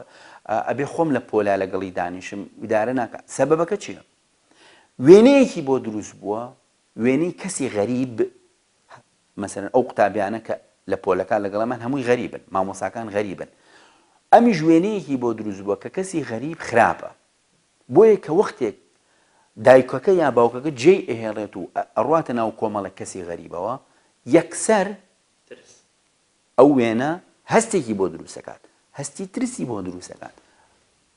ئەبێ خۆم لە پۆلا لەگەڵی دانیشم ئیدارە ناکا سەبەبەکە چییە وێنەیەکی بۆ دروست بووە وێنەی کەسی غەریب مەسەلەن ئەو قوتابیانە کە لە پۆلەکان لەگەڵمان هەمووی غەریبن مامۆساکان غەریبن ئەمیش وێنەیەکی بۆ دروست بووە کە کەسی غەریب خراپە بۆیە کە وەختێک دایکەکە یا باوکەکە جێی ئەهێڵێت و ئەڕواتە ناو کۆمەڵێک کەسی غەریبەوە یەکسەر ئەو وێنە هەستێکی بۆ دروست ئەکات، هەستی ترسی بۆ دروست ئەکات،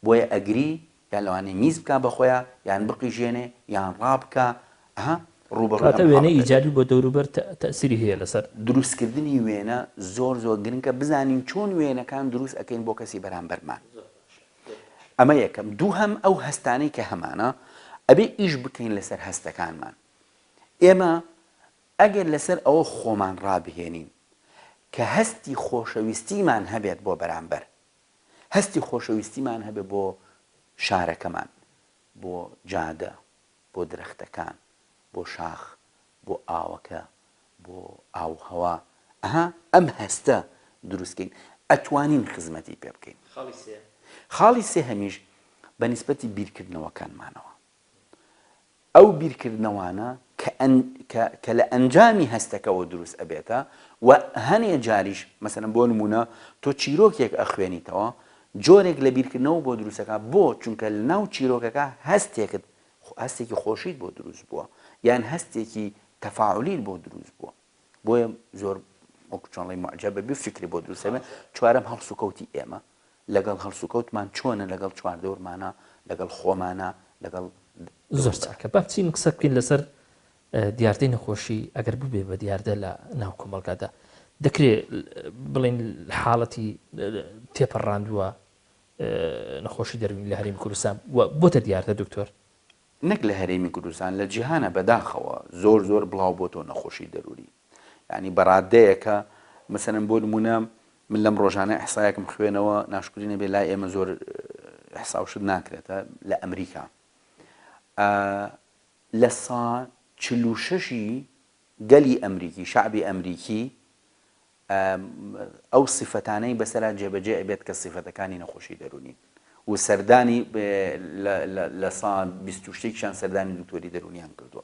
بۆیە ئەگری یان لەوانەیە میز بکا بە خۆیا یان بقیژێنێ یان ڕابکا ئەها ڕووبەڕووی کەواتە ئەم وێنەی حاڵەتە ئیجابی بۆ دەوروبەر تەئسیری هەیە لەسەر. دروستکردنی وێنە زۆر زۆر گرنگە بزانین چۆن وێنەکان دروست ئەکەین بۆ کەسی بەرامبەرمان. ئەمە یەکەم. دووهەم ئەو هەستانەی کە هەمانە ئەبێ ئیش بکەین لەسەر هەستەکانمان. ئێمە ئەگەر لەسەر ئەوە خۆمان ڕابهێنین کە هەستی خۆشەویستیمان هەبێت بۆ بەرامبەر، هەستی خۆشەویستیمان هەبێت بۆ شارەکەمان، بۆ جادە، بۆ درەختەکان، بۆ شاخ، بۆ ئاوەکە، بۆ ئاووهەوا، ئەها ئەم هەستە دروست کەین، ئەتوانین خزمەتی پێ بکەین. خاڵی سێیەم. خاڵی سێهەمیش بە نیسبەتی بیرکردنەوەکانمانەوە. ئەو بیرکردنەوانە کە کە کە لە ئەنجامی هەستەکەوە دروست ئەبێتە و هەنێ جاریش مەسەلەن بۆ نموونە تۆ چیرۆکێک ئەخوێنیتەوە جۆرێک لە بیرکردنەوە بۆ دروست ئەکا بۆ؟ چونکە لە ناو چیرۆکەکە هەستێکت هەستێکی خۆشیت بۆ دروست بووە یان هەستێکی تەفاعولیت بۆ دروست بووە بۆیە زۆر وەکو چۆن ڵێی موعجەب ئەبی و فیکری بۆ دروست ئەبێ. چوارەم هەڵسوکەوتی ئێمە لەگەڵ هەڵسوکەوتمان چۆنە لەگەڵ چواردەورمانا لەگەڵ خۆمانا لەگەڵ زۆر چاکە با بچین قسە بکەین لەسەر دیاردەی نەخۆشی ئەگەر ببێ بە دیاردە لە ناو کۆمەڵگادا دەکرێ بڵێن حاڵەتی تێپەڕاندووە نەخۆشی دەروونی لە هەرێمی کوردستان و بۆتە دیاردە دکتۆر؟ نەک لە هەرێمی کوردستان لە جیهانە بەداخەوە زۆر زۆر بڵاو بۆتەوە نەخۆشی دەروونی یانی بەڕادەیەکە مەسەلەن بۆ نمونە من لەم ڕۆژانە ئیحسایەکم خوێنەوە ناشکری نەبێ لای ئێمە زۆر ئیحسا و شت ناکرێتە لە ئەمریکا لە سا 46ی گەلی ئەمریکی شعبی ئەمریکی ئەو سیفەتانەی بەسەرا جێبەجێ ئەبێت کە سیفەتەکانی نەخۆشی دەروونین و سەردانی لە سا 20 شتێکیان سەردانی دکتۆری دەروونیان کردووە.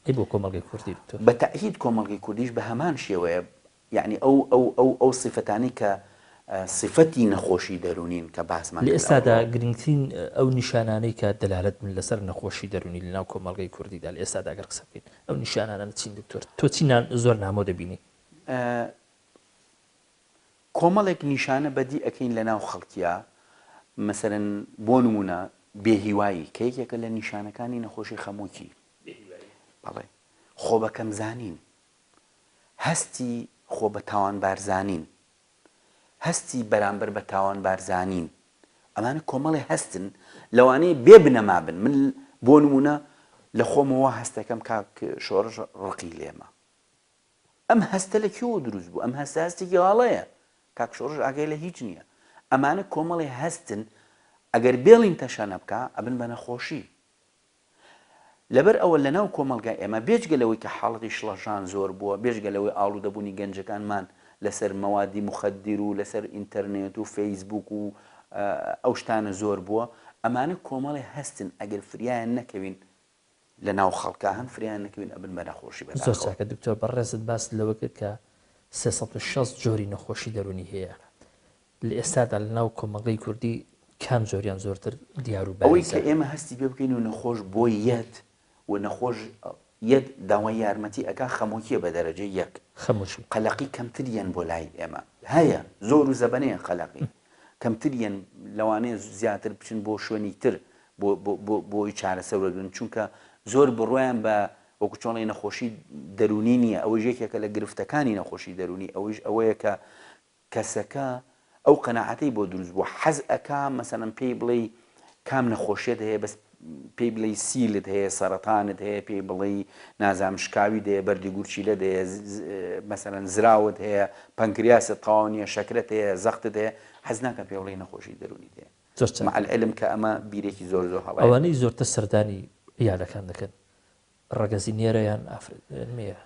ئەی بۆ کۆمەڵگەی کوردی دکتۆر؟ بە تەئکید کۆمەڵگەی کوردیش بە هەمان شێوەیە یەعنی ئەو ئەو ئەو ئەو سیفەتانەی کە سیفەتی نەخۆشی دەروونین کە باسمان لە کرد ئێستادا ئەمڕۆ. گرنگترین ئەو نیشانانەی کە دەلالەت بن لەسەر نەخۆشی دەروونی لەناو کۆمەڵگەی کوردیدا لە ئێستادا گەر قسە بکەین ئەو نیشانانە چین دکتۆر؟ تۆ چی زۆر نامۆ دەبینی؟ کۆمەڵێک نیشانە بەدی ئەکەین لەناو خەڵکیا مەسەلەن بۆ نموونە بێهیوایی کە یەکێکە لە نیشانەکانی نەخۆشی خەمۆکی. بەڵێ خۆ بەکەم زانین، هەستی خۆ بە تاوانبار زانین، هەستی بەرامبەر بە تاوانبار زانین، ئەمانە کۆمەڵێ هەستن لەوانەیە بێ بنەما بن، من بۆ نموونە لە خۆمەوە وا هەست دەکەم کاک شۆڕش ڕقی لێمە، ئەم هەستە لە کوێوە دروست بوو؟ ئەم هەستە هەستێکی هەڵەیە، کاک شۆڕش ئاگای لە هیچ نییە، ئەمانە کۆمەڵێ هەستن ئەگەر بێڵین تەشەنە بکا ئەبن بە نەخۆشی. لەبەر ئەوە لەناو کۆمەڵگای ئێمە بێجگە لەوەی کە حاڵەتی شڵەژان زۆر بووە، بێجگە لەوەی ئاڵوودەبوونی گەنجەکانمان لەسەر مەوادی موخەدیر و لەسەر ئینتەرنێت و فەیسبووک و ئەو شتانە زۆر بووە، ئەمانە کۆمەڵێ هەستن ئەگەر فریایان نەکەوین لەناو خەڵکا هەن فریایان نەکەوین ئەبن بە نەخۆشی زۆر بەداخەوە. چاکە دکتۆر بەڕێزت باست لەوە کرد کە 360 جۆری نەخۆشی دەروونی هەیە لە ئێستادا لە ناو کۆمەڵگەی کوردی کام جۆریان زۆرتر دیار و ئەوەی بارزە؟ کە ئێمە هەستی پێ بکەین و نەخۆش بۆی یەت و نەخۆش یەت داوای یارمەتی ئەکا خەمۆکیە بە دەرەجەی یەک. خەمۆکی. قەلەقی کەمتر یەن بۆ لای ئێمە هەیە زۆر و زەبەنەیە قەلەقی کەمتر یەن لەوانەیە زیاتر بچن بۆ شوێنی تر بۆ بۆ بۆ بۆی چارەسەر وەرگرن چونکە زۆر بڕوایان بە وەکو چۆن ڵێی نەخۆشی دەروونی نییە ئەوەیش یەکێکە لە گرفتەکانی نەخۆشی دەروونی ئەوەیش ئەوەیە کە کەسەکە ئەو قەناعەتەی بۆ دروست بووە حەز ئەکا مەسەلەن پێی بڵێی کام نەخۆشیت هەیە بەس پێی بڵێی سیلت هەیە سەرەتانت هەیە پێی بڵێی نازانم شکاویت هەیە بەردی گورچیلەت هەیە مەسەلەن زراوت هەیە پەنکریاست تەواو نییە شەکرەت هەیە زەختت هەیە حەز ناکا پێ بڵێی نەخۆشی دەروونیت هەیە زۆر چاکە. مع العلم کە ئەمە بیرێکی زۆر زۆر هەڵەیە. ئەوانەی زۆرتر سەردانی عیادەکان دەکەن ڕەگەزی نێرە یان ئافرەت مێیە؟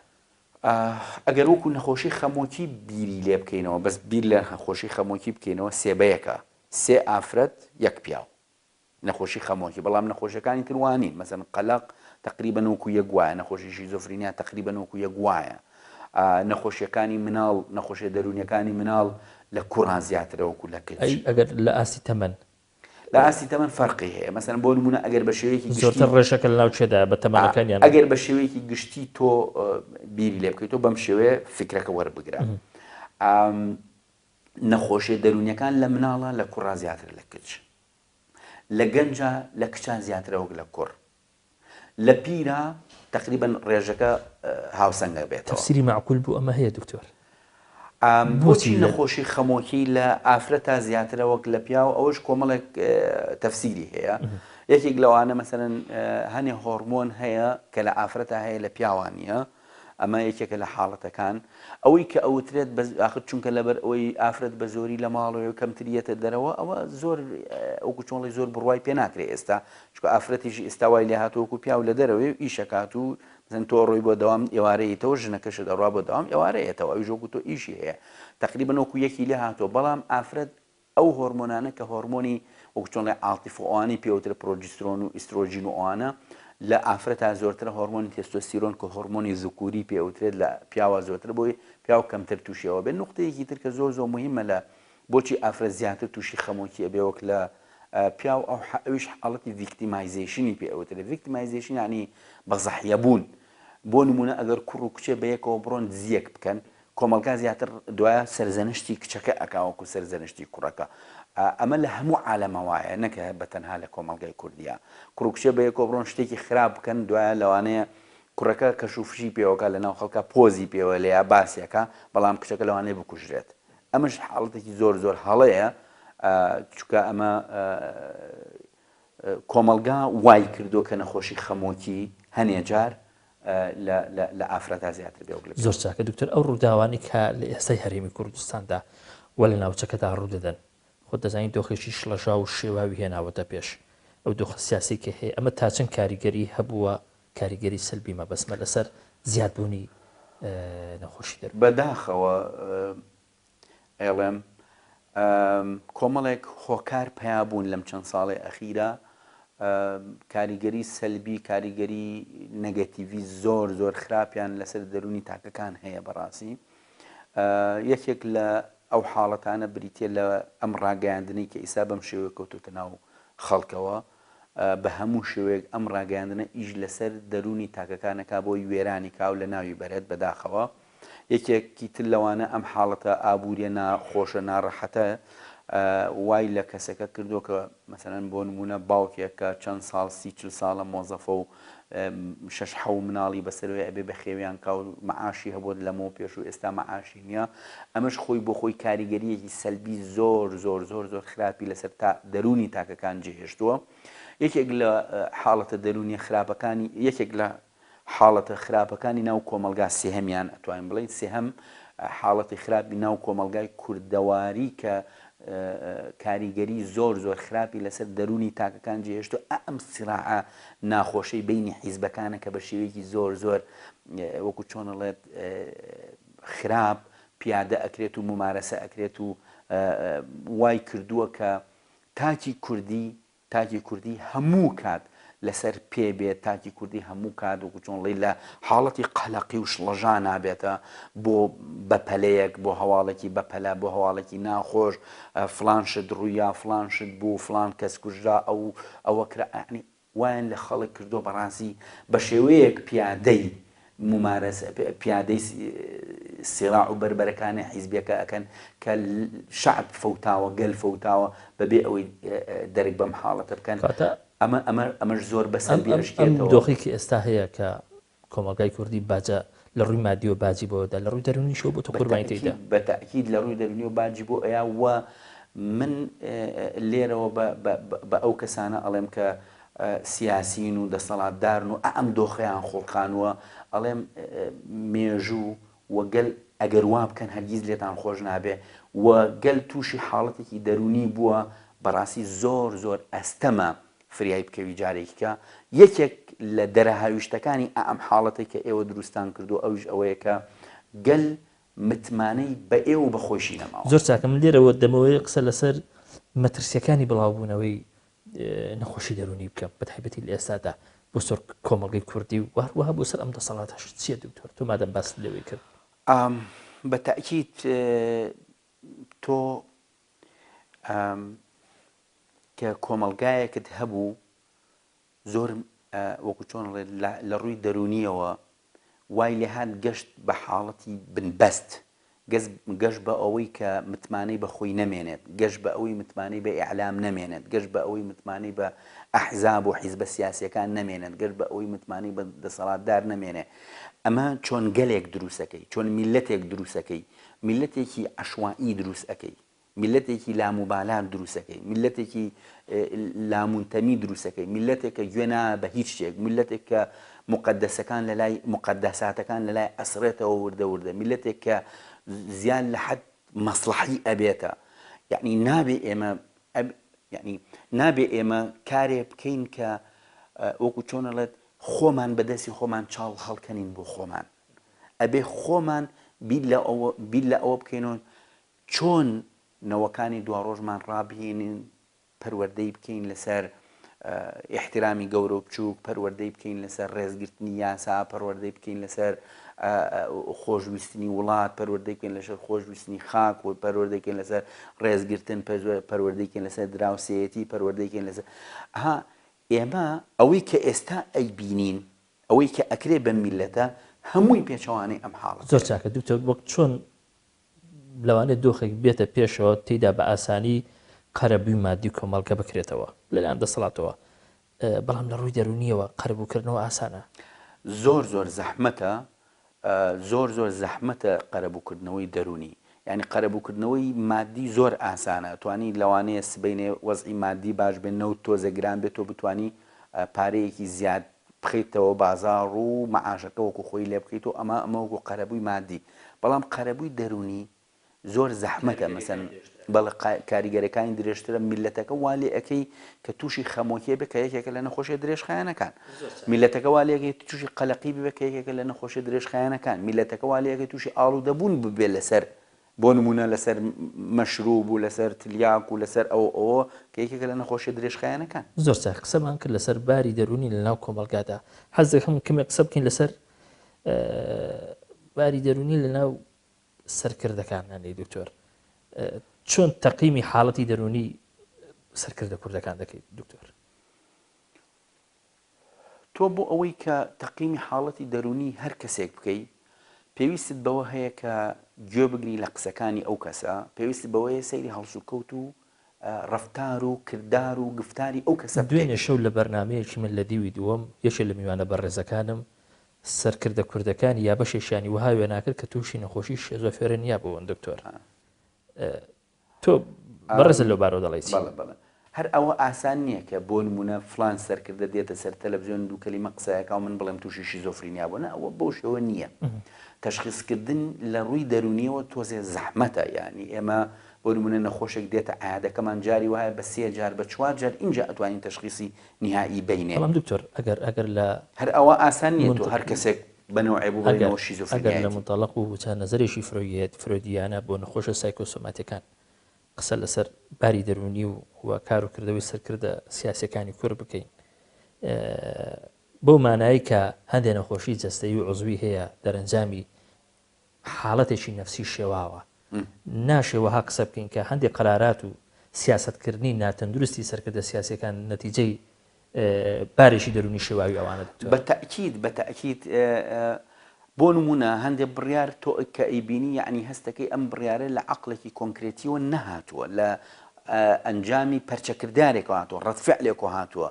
ئەگەر وەکو نەخۆشی خەمۆکی بیری لێ بکەینەوە بەس بیر لە نەخۆشی خەمۆکی بکەینەوە سێ بە یەکە سێ ئافرەت یەک پیاو نەخۆشی خەمۆکی بەڵام نەخۆشیەکانی تر وا نین مەسەن قەلەق تقریبا وەکو یەک وایە نەخۆشی شیزۆفرینیا تقریبا وەکو یەک وایە نەخۆشیەکانی مناڵ نەخۆشیە دەروونیەکانی مناڵ لە کوڕان زیاترە وەکو لە کچ. ئەی ئەگەر لە ئاستی تەمەن لە ئاستی تەمەن فەرقی هەیە مەسەلەن بۆ نموونە ئەگەر بە شێوەیەکی گشتی زۆرتر ڕێژەکە لەناو کێدایە بە تەمەنەکان یان ئەگەر بە شێوەیەکی گشتی تۆ بیری لێ بکەیتەوە بەم شێوەیە فیکرەکە وەربگرە نەخۆشیە دەروونیەکان لە مناڵە لە کوڕا زیاترە لە کچ لە گەنجە لە کچان زیاترە وەک لە کوڕ لە پیرا تەقریبەن ڕێژەکە هاوسەنگ ئەبێتەوە. تەفسیری مەعقول بۆ ئەمە هەیە دکتۆر؟ بۆچی نەخۆشی خەمۆکی لە ئافرەتا زیاترە وەک لە پیاو ئەوەش کۆمەڵێک تەفسیری هەیە یەکێک لەوانە مەسەلەن هەنێ هۆرمۆن هەیە کە لە ئافرەتا هەیە لە پیاوان نییە. ئەمە یەکێکە لە حاڵەتەکان. ئەوەی کە ئەوترێت بە ئاخر چونکە لەبەر ئەوەی ئافرەت بە زۆری لە ماڵەوەیە و کەمتر یەتە دەرەوە ئەوە زۆر وەکو چۆن ڵێی زۆر بڕوای پێ ناکرێ ئێستا چونکە ئافرەتیش ئێستا وای لێ هاتووە وەکو پیاو لە دەرەوەی و ئیشەکات و مەسەن تۆ ڕۆی بۆ دەوام ئێوارە یەتەوە ژنەکەشت ئەڕوا بۆ دەوام ئێوارە یەتەوە ئەویش وەکو تۆ ئیشی هەیە تەقریبەن وەکو یەکی لێ هاتووە بەڵام ئافرەت ئەو هۆرمۆنانە کە هۆرمۆنی وەکو چۆن ڵێ عاتیف و ئەوانەی پێ وترێ پرۆجیسترۆن و ئیسترۆجین و ئەوانە لە ئافرەتا زۆرترە هۆرمۆنی تێستۆستیرۆن کە هۆرمۆنی زکوری پێ ئەوترێت لە پیاوا زۆرترە بۆیە پیاو کەمتر توشی ئەوە بێت نوقتەیەکی تر کە زۆر زۆر موهیمە لە بۆچی ئافرەت زیاتر توشی خەمۆکی ئەبێ وەک لە پیاو ئەو ئەویش حاڵەتی victimization ی پێ ئەوترێت victimization یانی بە زەحیە بوون بۆ نمونە ئەگەر کوڕ و کچێ بەیەکەوە بڕۆن دزیەک بکەن کۆمەڵگا زیاتر دوایە سەرزەنشتی کچەکە ئەکا وەکو سەرزەنشتی کوڕەکە ئەمە لە هەموو عالەمە وایە نەک بە تەنها لە کۆمەڵگای کوردیا کوڕ و کچێ بەیەکەوە بڕۆن شتێکی خراپ بکەن دوایە لەوانەیە کوڕەکە کەش و فشی پێوەکا لەناو خەڵکا پۆزی پێوە لێیا باسیەکا بەڵام کچەکە لەوانەیە بکوژرێت ئەمەش حاڵەتێکی زۆر زۆر هەڵەیە چونکە ئەمە کۆمەڵگا وای کردووە کە نەخۆشی خەمۆکی هەنێ جار لە ئافرەتا زیاتر بێ وەک لە زۆر چاکە دکتۆر ئەو ڕووداوانەی کە لە ئێستای هەرێمی کوردستاندا و لە ناوچەکەدا ڕوودەدەن خۆت دەزانی دۆخێکی شڵەژاو و شێواوی هێناوەتە پێش ئەو دۆخە سیاسی کە هەیە ئەمە تا چەند کاریگەری هەبووە کاریگەری سەلبی مەبەستمە لەسەر زیادبوونی نەخۆشی دەروونی؟ بەداخەوە ئەیڵێم کۆمەڵێک هۆکار پەیا بوون لەم چەند ساڵەی ئەخیرا کاریگەری سەلبی کاریگەری نەگەتیڤی زۆر زۆر خراپیان لەسەر دەرونی تاکەکان هەیە بەڕاستی یەکێک لە ئەو حاڵەتانە بریتە لە ئەم ڕاگەیاندنەی کە ئیسا بەم شێوەیە کەوتوتە ناو خەڵکەوە بە هەموو شێوەیەک ئەم ڕاگەیاندنە ئیش لەسەر دەرونی تاکەکانەکە بۆی وێرانی کاو لە ناوی بەرێت بەداخەوە یەکێکی تر لەوانە ئەم حاڵەتە ئابووریە ناخۆشە ناڕەحەتە وای لە کەسەکە کردووە کە مەسەلەن بۆ نموونە باوکێک کە چەند ساڵ سی چل ساڵە مۆزەفە و شەش حەو مناڵی بەسەرەوەی ئەبێ بەخێویان کا و مەعاشی هەبووە لەمەوە پێش و ئێستا مەعاشی نییە ئەمەش خۆی بۆ خۆی کاریگەریەکی سەلبی زۆر زۆر زۆر زۆر خراپی لەسەر تا دەروونی تاکەکان جێهێشتووە یەکێک لە حاڵەتە دەروونیە خراپەکانی یەکێک لە حاڵەتە خراپەکانی ناو کۆمەڵگا سێهەمیان ئەتوانین بڵێین سێهەم حاڵەتی خراپی ناو کۆمەڵگای کوردەواری کە کاریگەری زۆر زۆر خراپی لەسەر دەروونی تاکەکان جێهێشتووە ئا ئەم سیراعە ناخۆشەی بەینی حیزبەکانە کە بە شێوەیەکی زۆر زۆر وەکو چۆن ئەڵێت خراپ پیادە ئەکرێت و مومارەسە ئەکرێت و وای کردووە کە تاکی کوردی تاکی کوردی هەموو کات لەسەر پێ بێت، تاکی کوردی هەموو کات وەکو چۆن ڵێی لە حاڵەتی قەلەقی و شڵەژانا بێتە بۆ بەپەلەیەک، بۆ هەواڵێکی بەپەلە، بۆ هەواڵێکی ناخۆش، فڵان شت ڕوویا، فڵان شت بوو، فڵان کەس کوژرا، ئەو ئەوە کرا، یەعنی وایان لە خەڵک کردووە بەڕاستی بە شێوەیەک پیادەی مومارەسە پیادەی سیراع و بەربەرەکانی حیزبیەکە ئەکەن کە شەعب فەوتاوە گەل فەوتاوە بەبێ ئەوەی دەرک بەم حاڵەتە بکەن کەواتە ئەمە ئەمە ئەمەش زۆر بە ئەم سەلبی ئەم ئەم ئەشکێتەوە. دۆخەی کە ئێستا هەیە کە کۆمەڵگای کوردی باجە لە ڕووی مادیەوە باجی بۆ ئەدا لە ڕووی دەروونیشەوە بۆتە قوربانی تێیدا. بە تەئکید بە تەئکید لە ڕووی دەروونیەوە باجی بۆ ئەیا و من لێرەوە بە بە بە ئەو کەسانە ئەڵێم کە سیاسین و دەسەڵاتدارن و ئەم دۆخەیان خوڵقانووە، ئەڵێم مێژوو و گەل ئەگەر وا بکەن هەرگیز لێتان خۆش نابێ و گەل تووشی حاڵەتێکی دەروونی بووە بەڕاستی زۆر زۆر ئەستەمە فریای بکەوی جارێکی کە یەکێک لە دەرەهاویشتەکانی ئەم حاڵەتەی کە ئێوە دروستان کردووە ئەویش ئەوەیە کە گەل متمانەی بە ئێوە و بە خۆیشی نەماوە. زۆر چاکە من لێرەوە دەمەوەێ قسە لەسەر مەترسیەکانی بڵاوبوونەوەی نەخۆشی دەروونی بکەم بە تایبەتی لە ئێستادا بۆ سەر کۆمەڵگەی کوردی و هەروەها بۆ سەر ئەم دەسەڵاتەش چییە دکتۆر تۆ مادەم باست لەوەی کرد؟ بە تەئکید تۆ کە کۆمەڵگایەکت هەبوو زۆر وەکو چۆن ئەڵێ لە ڕووی دەروونیەوە وای لێهات گەشت بە حاڵەتی بنبەست، گەشت بە ئەوەی کە متمانەی بە خۆی نەمێنێت، گەشت بە ئەوەی متمانەی بە ئیعلام نەمێنێت، گەشت بە ئەوەی متمانەی بە ئەحزاب و حیزبە سیاسیەکان نەمێنێت، گەشت بە ئەوەی متمانەی بە دەسەڵاتدار نەمێنێ. ئەمە چۆن گەلێک دروستەکەی، چۆن میللەتێک دروستەکەی، میللەتێکی عەشوائی دروست ئەکەی. میللەتێکی لاموبالات دروستەکەی، میللەتێکی لامونتەمی دروستەکەی، میللەتێک کە گوێ نایە بە هیچ شتێک، میللەتێک کە موقەدەسەکان لە لای موقەدەساتەکان لە لای ئەسڕێتەوە وردە وردە میللەتێک کە زیاد لە حەد مەسڵەحی ئەبێتە یەعنی نابێ ئێمە یەعنی نابێ ئێمە کارێ بکەین کە وەکو چۆن ئەڵێت خۆمان بە دەستی خۆمان چاڵ هەڵکەنین بۆ خۆمان ئەبێ خۆمان بیر لە ئەوە بیر لە ئەوە بکەینەوە چۆن نەوەکانی دواڕۆژمان ڕابهێنین پەروەردەی بکەین لەسەر ئیحترامی گەورە و بچووک، پەروەردەی بکەین لەسەر ڕێزگرتنی یاسا، پەروەردەی بکەین لەسەر خۆشویستنی وڵات، پەروەردەی بکەین لەسەر خۆشویستنی خاک و پەروەردەی بکەین لەسەر ڕێزگرتن، پەروەردەی بکەین لەسەر دراوسێیەتی، پەروەردەی بکەین لەسەر ئەها ئێمە ئەوەی کە ئێستا ئەیبینین، ئەوەی کە ئەکرێ بەم میللەتە هەمووی پێچەوانەی ئەم حاڵەتەیە. زۆر چاکە دکتۆر، وەک چۆن لەوانەیە دۆخێک بێتە پێشەوە تێیدا بە ئاسانی قەرەبووی مادی کۆمەڵگە بکرێتەوە لەلایەن دەسەڵاتەوە، بەڵام لە ڕووی دەروونییەوە قەرەبووکردنەوە ئاسانە؟ زۆر زۆر زەحمەتە، زۆر زۆر زەحمەتە قەرەبووکردنەوەی دەروونی. یانی قەرەبووکردنەوەی مادی زۆر ئاسانە، توانی لەوانەیە سبەینێ وەزعی مادی باش بێ، نەوت تۆزێ گران بێ، تۆ بتوانی پارەیەکی زیاد بخەیتەوە بازاڕ و مەعاشەکە وەکو خۆی لێ بکەیت و ئەمە ئەمە وەکو قەرەبووی مادی بەڵام قەرەبووی دەروونی زۆر زەحمەتە مەسەن بەڵێ کاریگەرەکانی درێژترە میلەتەکە وا لێ ئەەکەی کە تووشی خەمۆکیە بێ کە یەکێکە لە نەخۆشیە درێژخایەنەکان میلەتەکە وا لێ ئەکەی تووشی قەلەقی ببێ کە یەکێکە لە نەخۆشیە درێژخایەنەکان میلەتەکە وا لێ ئەکەی تووشی ئاڵوودەبوون ببێ لەسەر بۆ نموونە لەسەر مەشروب و لەسەر تلیاک و لەسەر ئەوە ئەوە کە یەکێکە لە نەخۆشیە درێژخایەنەکان. زۆر چاک قسەمان کرد لەسەر باری دەروونی لەناو کۆمەڵگادا، حەز دەکەم کەمێک قسە بکەین لەسەر باری دەروونی لەناو سەرکردەکان هەنەی دکتۆر چۆن تەقیمی حاڵەتی دەروونی سەرکردە کوردەکان دەکەیت دکتۆر؟ تۆ بۆ ئەوەی کە تەقیمی حاڵەتی دەروونی هەر کەسێک بکەی، پێویستت بەوە هەیە کە گوێ بگری لە قسەکانی ئەو کەسە، پێویستت بەوە هەیە سەیری هەڵسوکەوت و ڕەفتار و کردار و گفتاری ئەو کەسە بکەی. دوێنێ شەو لە بەرنامەیەکی من لە دیوی دووەم، یەکێ لە میوانە بەڕێزەکانم، سەرکردە کوردەکانی یا بەشێکیانی وەها وێنا کرد کە تووشی نەخۆشی شێزۆفێرنیا بوون دکتۆر. تۆ بەڕێزت لەو بارەوە دەڵێی چی؟ بەڵێ بەڵێ هەر ئەوە ئاسان نییە کە بۆ نموونە فڵان سەرکردە دێتە سەر تەلەفزیۆن دوو کەلیمە قسە ئەکا و من بڵێم تووشی شیزۆفرینیا بووە نا ئەوە بەو شێوە نییە تەشخیصکردن لە ڕووی دەروونیەوە تۆزێ زەحمەتە یانی ئێمە بۆ نموونە نەخۆشێک دێتە عیادەکەمان جاری وایە بە سێ جار بە چوار جار ئینجا ئەتوانین تەشخیصی نیهایی بەینێ. بەڵام دکتۆر ئەگەر ئەگەر لە هەر ئەوە ئاسان نییە تۆ هەر کەسێک بە نەوعێ بوو ئەگەر ئەگەر لە مونتەڵەق و وچە نەزەرێکی فرۆید فرۆیدیانە بۆ نەخۆشە سایکۆسۆماتیەکان قسە لەسەر باری دەروونی و و کار و کردەوەی سەرکردە سیاسیەکانی کورد بکەین بەو مانایەی کە هەندێ نەخۆشی جەستەیی و عوزوی هەیە دەرەنجامی حاڵەتێکی نەفسی شێواوە ناشێ وەها قسە بکەین کە هەندێک قەرارات و سیاسەتکردنی ناتەندروستی سەرکردە سیاسیەکان نەتیجەی بارێکی دەروونی شێواوی ئەوانە دکتۆر؟ بە تەئکید بە تەئکید بۆ نموونە هەندێ بڕیار تۆ کە ئەیبینی یەعنی هەستەکەی ئەم بڕیارە لە عەقڵێکی کۆنکرێتیەوە نەهاتووە لە ئەنجامی پەرچەکردارێکەوە هاتووە ڕەد فعلێکەوە هاتووە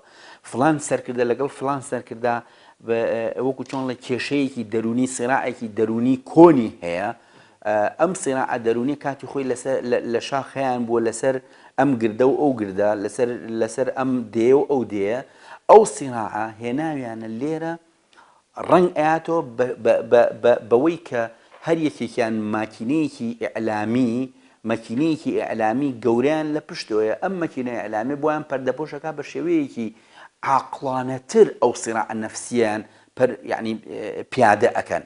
فڵان سەرکردە لەگەڵ فڵان سەرکردە وەکو چۆن ڵێ کێشەیەکی دەروونی سیراعێکی دەروونی کۆنی هەیە ئەم سیراعە دەروونیە کاتی خۆی لەسەر لە شاخ هەیان بووە لەسەر ئەم گردە و ئەو گردە لەسەر لەسەر ئەم دێ و ئەو دێیە ئەو سیراعە هێناویانە لێرە ڕەنگ ئەیاتەوە بەوەی کە هەر یەکێکیان ماکینەیەکی ئیعلامی مەکینەیەکی ئیعلامی گەورەیان لە پشتەوەیە ئەم مەکینە ئیعلامیە بۆیان پەردەپۆش ئەکا بە شێوەیەکی عاقڵانەتر ئەو سیراعە نەفسیەیان پەر یعنی پیادە ئەکەن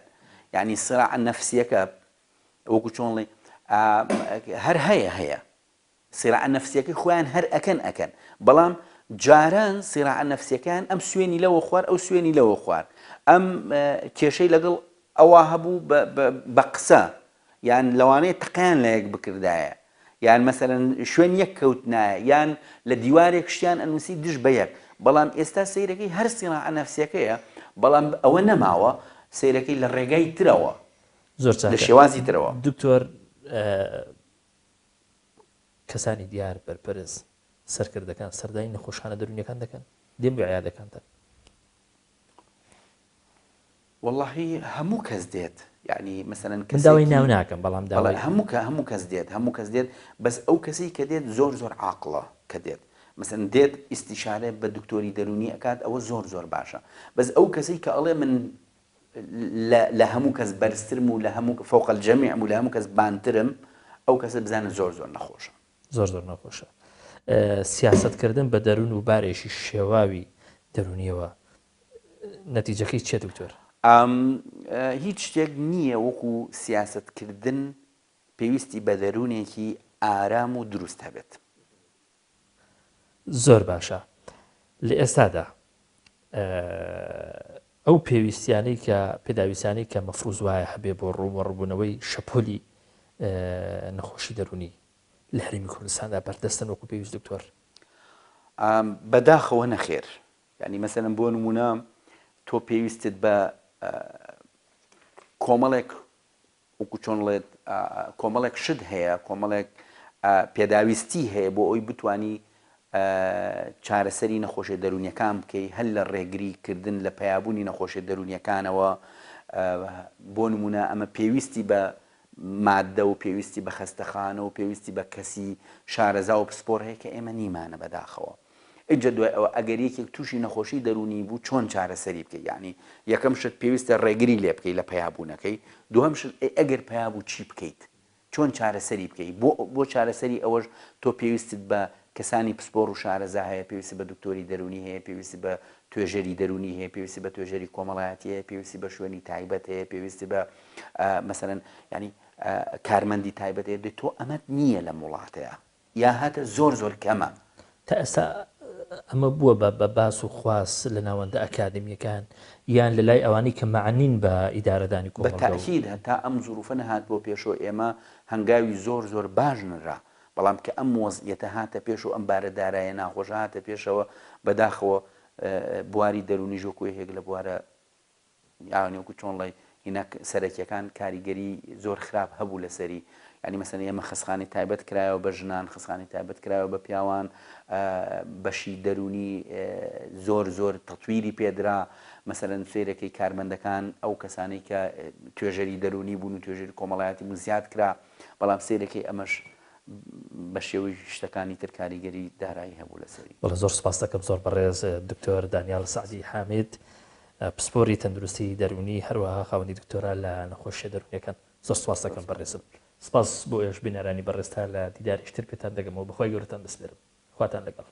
یعنی سیراعە نەفسیەکە وەکو چۆن ڵێ هەر هەیە هەیە سیراعە نەفسیەکەی خۆیان هەر ئەکەن ئەکەن بەڵام جاران سیراعە نەفسیەکەیان ئەم سوێنی لەوە خوارد ئەو سوێنی لەوە خوارد ئەم کێشەی لەگەڵ ئەوە هەبوو بە قسە یان لەوانەیە تەقەیان لە یەک بکردایە یان مەسەلەن شوێن یەک کەوتنایە یان لە دیوارێک شتیان ئەنووسی دژ بە یەک بەڵام ئێستا سەیرەکەی هەر سیراعە نەفسیەکەیە بەڵام ئەوە نەماوە سەیرەکەی لە ڕێگای ترەوە زۆر لە چاکە شێوازی ترەوە. دکتۆر کەسانی دیار بەرپرس سەرکردەکان سەردانی نەخۆشخانە دەروونیەکان دەکەن دێن بۆ عیادەکانتان؟ وەڵاهی هەموو کەس دێت یانی مەسەلەن من داوای کەسێکی ناو ناکەم بەڵام بەڵێ داوای هەموو کە هەموو کەس دێت هەموو کەس دێت بەس ئەو کەسەی کە دێت زۆر زۆر عاقڵە کە دێت. مەسەلەن دێت ئیستیشارە بە دکتۆری دەروونی ئەکات ئەوە زۆر زۆر باشە بەس ئەو کەسەی کە ئەڵێ من لە هەموو کەس بەرزترم و لە هەموو فوق الجمیع و لە هەموو کەس بانترم ئەو کەسە بزانە زۆر زۆر نەخۆشە. زۆر زۆر نەخۆشە. سیاسەت کردن بە دەروون و بارێکی شێواوی دەروونیەوە نەتیجەکەی چیە دکتۆر؟ هیچ شتێک نییە وەکو سیاسەت کردن پێویستی بە دەروونێکی ئارام و دروست هەبێت. زۆر باشە لە ئێستادا ئەو پێویستیانەی کە پێداویستانەی کە مەفروز وایە هەبێ بۆ ڕووبەڕووبوونەوەی شەپۆلی نەخۆشی دەروونی لە هەرێمی کوردستاندا بەردەستن وەکو پێویست دکتۆر؟ بەداخەوە نەخێر یانی مەسەلەن بۆ نموونە تۆ پێویستت بە کۆمەڵێک وەکو چۆن ڵێت کۆمەڵێک شت هەیە، کۆمەڵێک پێداویستی هەیە بۆ ئەوەی بتانی چارەسەری نەخۆشیە دەروونیەکان بکەی هەر لە ڕێگری کردن لە پەیابوونی نەخۆشیە دەروونیەکانەوە بۆ نمونە ئەمە پێویستی بە مادە و پێویستی بە خەستەخانە و پێویستی بە کەسی شارەزا و پسپۆر هەیە کە ئێمە نیمانە بەداخەوە. ئینجا دوای ئەوە ئەگەر یەکێک تووشی نەخۆشی دەروونی بوو چۆن چارەسەری بکەی یانی یەکەم شت پێویستە ڕێگری لێ بکەی لە پەیابوونەکەی دووهەم شت ئەی ئەگەر پەیا بوو چی بکەیت چۆن چارەسەری بکەی بۆ بۆ چارەسەری ئەوەش تۆ پێویستت بە کەسانی پسپۆڕ و شارەزا هەیە پێویستی بە دکتۆری دەروونی هەیە پێویستی بە توێژەری دەروونی هەیە پێویستی بە توێژەری کۆمەڵایەتی هەیە پێویستی بە شوێنی تایبەت هەیە پێویستی بە مەسەلەن یانی کارمەندی تایبەت هەیە تۆ ئەمەت نییە لەم وڵاتەیە یا هەتە زۆر زۆر کەمە. تا ئێستا ئەمە بووە بە بە باس و خواست لە ناوەندە ئەکادمییەکان یان لە لای ئەوانەی کە مەعنین بە ئیدارەدانی بە کۆمەڵگە و. تەئکید هەتا ئەم زروفە نەهاتبووە پێشەوە ئێمە هەنگاوی زۆر زۆر باش نرا، بەڵام کە ئەم وەزعیەتە هاتە پێش و ئەم بارە دارایە ناخۆشە هاتە پێشەوە بەداخەوە بواری دەروونیش وەکوو یەکێک لە بوارە یانی وەکو چۆن ڵێی هینە سەرەکیەکان کاریگەری زۆر خراپ هەبوو لەسەری یانی مەسەلەن ئێمە خەسخانەی تایبەت کرایەوە بە ژنان خەسخانەی تایبەت کرایەوە بە پیاوان بەشی دەرونی زۆر زۆر تەتویری پێدرا مەسەلەن سەیرەکەی کارمەندەکان ئەو کەسانەی کە توێژەری دەرونی بوون و توێژەری کۆمەڵایەتی بوون زیاد کرا بەڵام سەیرەکەی ئەمەش بە شێوەی شتەکانی تر کاریگەری دارایی هەبوو لەسەری. بەڵێ زۆر سوپاست دەکەم زۆر بەڕێز دکتۆر دانیال سەعدی حامید پسپۆری تەندروستی دەروونی هەروەها خاوەنی دکتۆرا لە نەخۆشیە دەروونیەکان زۆر سوپاست دەکەم بەڕێزم سپاس بۆ ئێوەش بینەرانی بەڕێز تا لە دیدارێکی تر پێتان دەگەمەوە بەخوای گەورەتان دەسپێرم خواتان لەگەڵ.